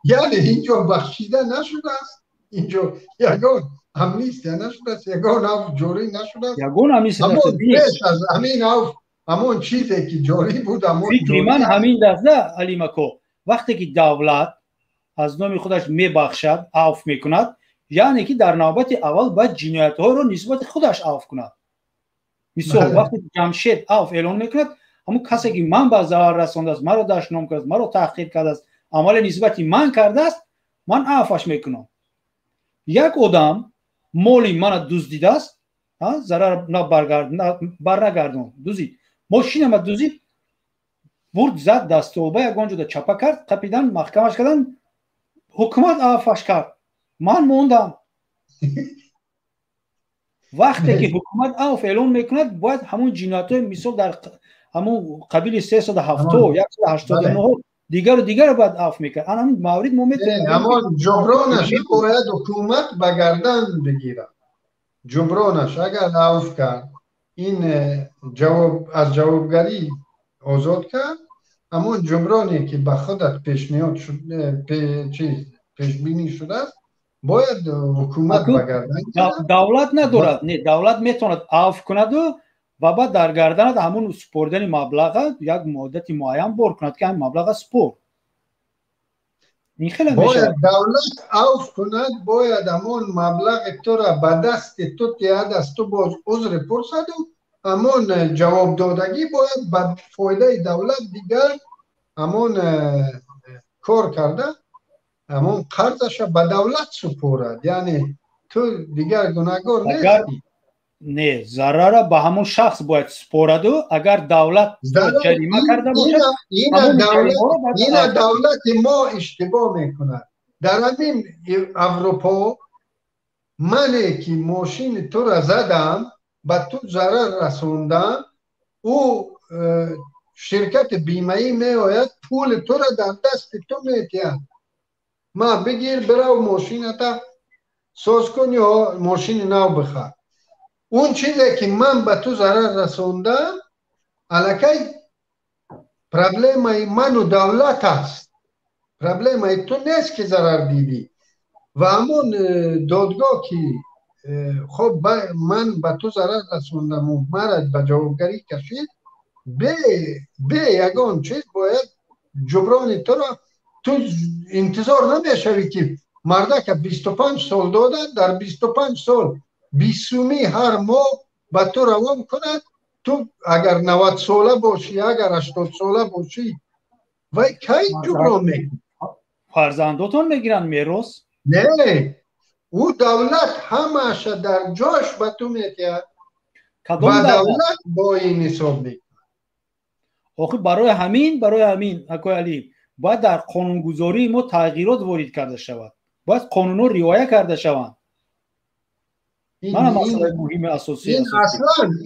S3: Яъне инҷо бахшида нашудааст, инҷо ягон амнистия нашудааст, ягон афв ҷорӣ нашудааст.
S1: Ягон амнистия.
S3: Пеш аз ҳамин афв ҳамон чизе ки ҷорӣ буд, ҳамон.
S1: Фикри ман ҳамин даст, Алимако, вақте ки давлат аз номи худаш мебахшад, афв мекунад, яъне ки дар навбати аввал бояд ҷиноятҳоро нисбати худаш афв кунад. Мисол, вақте Ҷамшед афв эълон мекунад, ҳамун касе ки ман ба зарар расондааст, маро дашном кардааст, маро таҳқир кардааст, амале нисбати ман кардааст, ман афваш мекунам. Як одам моли мана дуздидааст, зарар барнагардон, дузид, мошинама дузид, бурд, зад, дастолба ягон ҷода чапа кард, қапидан, маҳкамаш кардан, ҳукумат афваш кард, ман мондам. Вақте ки ҳукумат афв эълон мекунад, бояд ҳамун ҷиноятҳои, мисол, дар ҳамун қабили 307, 189, дигару дигарро бояд афв мекард. Ана ҳамин маврид мо метавонем.
S3: Ҳамон ҷубронаш бояд ҳукумат ба гардан бигирад. Ҷубронаш агар афв кард, ин ҷавоб аз ҷавобгарӣ озод кард, ҳамон ҷуброне ки ба худат пешниҳод шуд, чиз пешбинӣ шудааст, бояд ҳукумат ба гардан.
S1: Давлат надорад, не, давлат метавонад афв кунаду ва баъд дар гарданат ҳамун супоридани маблаға як муддати муайян бор кунад, ки ҳамин маблаға супор.
S3: Бояд давлат афв кунад, бояд ҳамон маблағи тура ба дасти ту диҳад, аз ту боз узри пурсаду ҳамон ҷавобдодагӣ бояд ба фоидаи давлат дигар ҳамон кор карда, ҳамон қарзаша ба давлат супорад. Яъне ту дигар гунаҳгор нестӣ.
S1: Не, зарарра ба ҳамон шахс бояд супораду, агар давлат ҷарима карда бошад.
S3: Ина давлати мо иштибоҳ мекунад. Дар ҳамин Аврупо мане ки мошини тура задам, ба ту зарар расондам, ӯ ширкати бимаӣ меояд, пули тура дар дасти ту метиҳад: ма, бигир, бирав, мошината соз кун ё мошини нав бихар. Он чизе ки ман ба ту зарар расондам, аллакай проблемаи ману давлат аст, проблемаи ту нест ки зарар дидӣ. Ва ҳамон додгоҳ ки хоб, ман ба ту зарар расондаму мара ба ҷавобгарӣ кашид, бе ягон чиз бояд ҷуброни туро. Ту интизор намешавӣ, ки Мардака 25 сол доданд, дар 25 сол 20 сумӣ ҳар моҳ ба ту равон кунад. Ту агар 90 сола бошӣ, агар 80 сола бошӣ, вай кай ҷуброн мекунад?
S1: Фарзандотон мегиранд мерос?
S3: Не, ӯ давлат ҳамаша дар ҷош ба ту метиҳад ва давлат бо ин ҳисоб мекунад.
S1: Охир барои ҳамин акои Алим, бояд дар қонунгузории мо тағйирот ворид карда шавад, бояд қонунҳо риоя карда шаванд. Мана масъалаи муҳими асосӣ.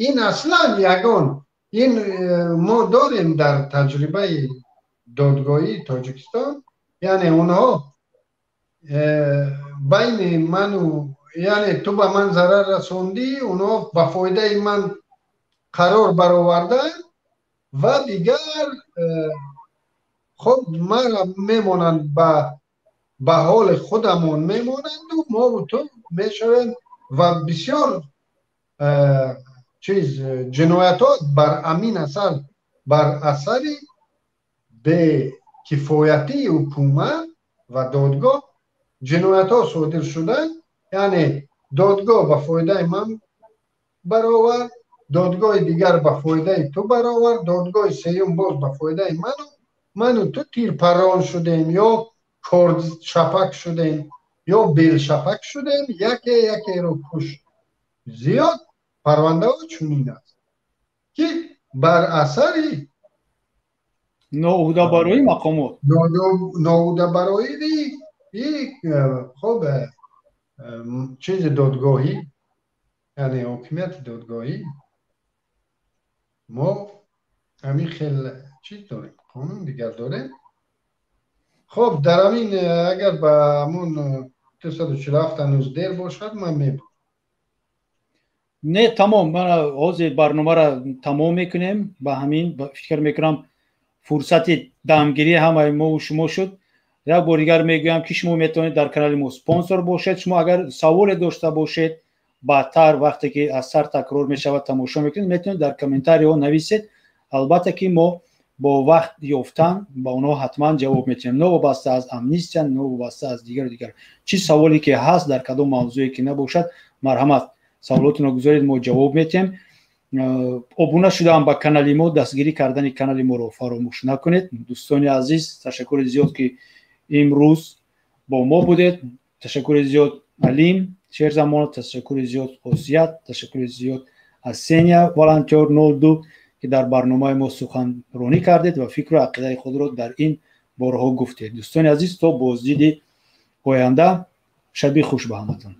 S3: Ин аслан ягон ин мо дорем дар таҷрибаи додгоҳии Тоҷикистон, яъне онҳо байни ману, яъне ту ба ман зарар расондӣ, онҳо ба фоидаи ман қарор бароварданд ва дигар хоб мара мемонанд, ба ҳоли худамон мемонанду мову ту мешавем ва бисёр чиз ҷиноятҳо бар амин асар, бар асари бекифоятии ҳукумат ва додгоҳ ҷиноятҳо содир шуданд. Яъне додгоҳ ба фоидаи ман баровард, додгоҳи дигар ба фоидаи ту баровард, додгоҳи сеюм боз ба фоидаи ману ту тирпарон шудем ё кордшапак шудем ё белшапак шудем, яке якеро кушт. Зиёд парвандаҳо чунин аст, ки бар асари
S1: ноуҳдабароии мақомот,
S3: ноуҳдабароии хоб чизи додгоҳӣ, яъне ҳокимияти додгоҳӣ, мо ҳамин хел чиз дорем, қонун дигар дорем. Хоб дар ҳамин агар ба ҳамон 247 ҳанӯз дер бошад, ман мебурам.
S1: Не, тамом, мана ҳозир барномаро тамом мекунем. Ба ҳамин фикр мекунам фурсати дамгирӣ ҳамаи мову шумо шуд. Як бор дигар мегӯям, ки шумо метавонед дар канали мо спонсор бошед. Шумо агар саволе дошта бошед, баъдтар вақте ки аз сар такрор мешавад тамошо мекунед, метавонед дар комментариҳо нависед. Албатта ки мо бо вақт ёфтан ба онҳо ҳатман ҷавоб метиҳем, новобаста аз амнистия, новобаста аз дигару дигар. Чӣ саволе ки ҳаст, дар кадом мавзӯе ки набошад, марҳамат, саволотонро гузоред, мо ҷавоб метиҳем. Обуна шудаам ба канали мо, дастгирӣ кардани канали моро фаромӯш накунед. Дӯстони азиз, ташаккури зиёд, ки имрӯз бо мо будед. Ташаккури зиёд Алим Шерзамонов, ташаккури зиёд Хосият, ташаккури зиёд Асения волонтёр 02, ки дар барномаи мо суханронӣ кардед ва фикру ақидаи худро дар ин борҳо гуфтед. Дӯстони азиз, то боздиди оянда, шаби хуш ба ҳаматон.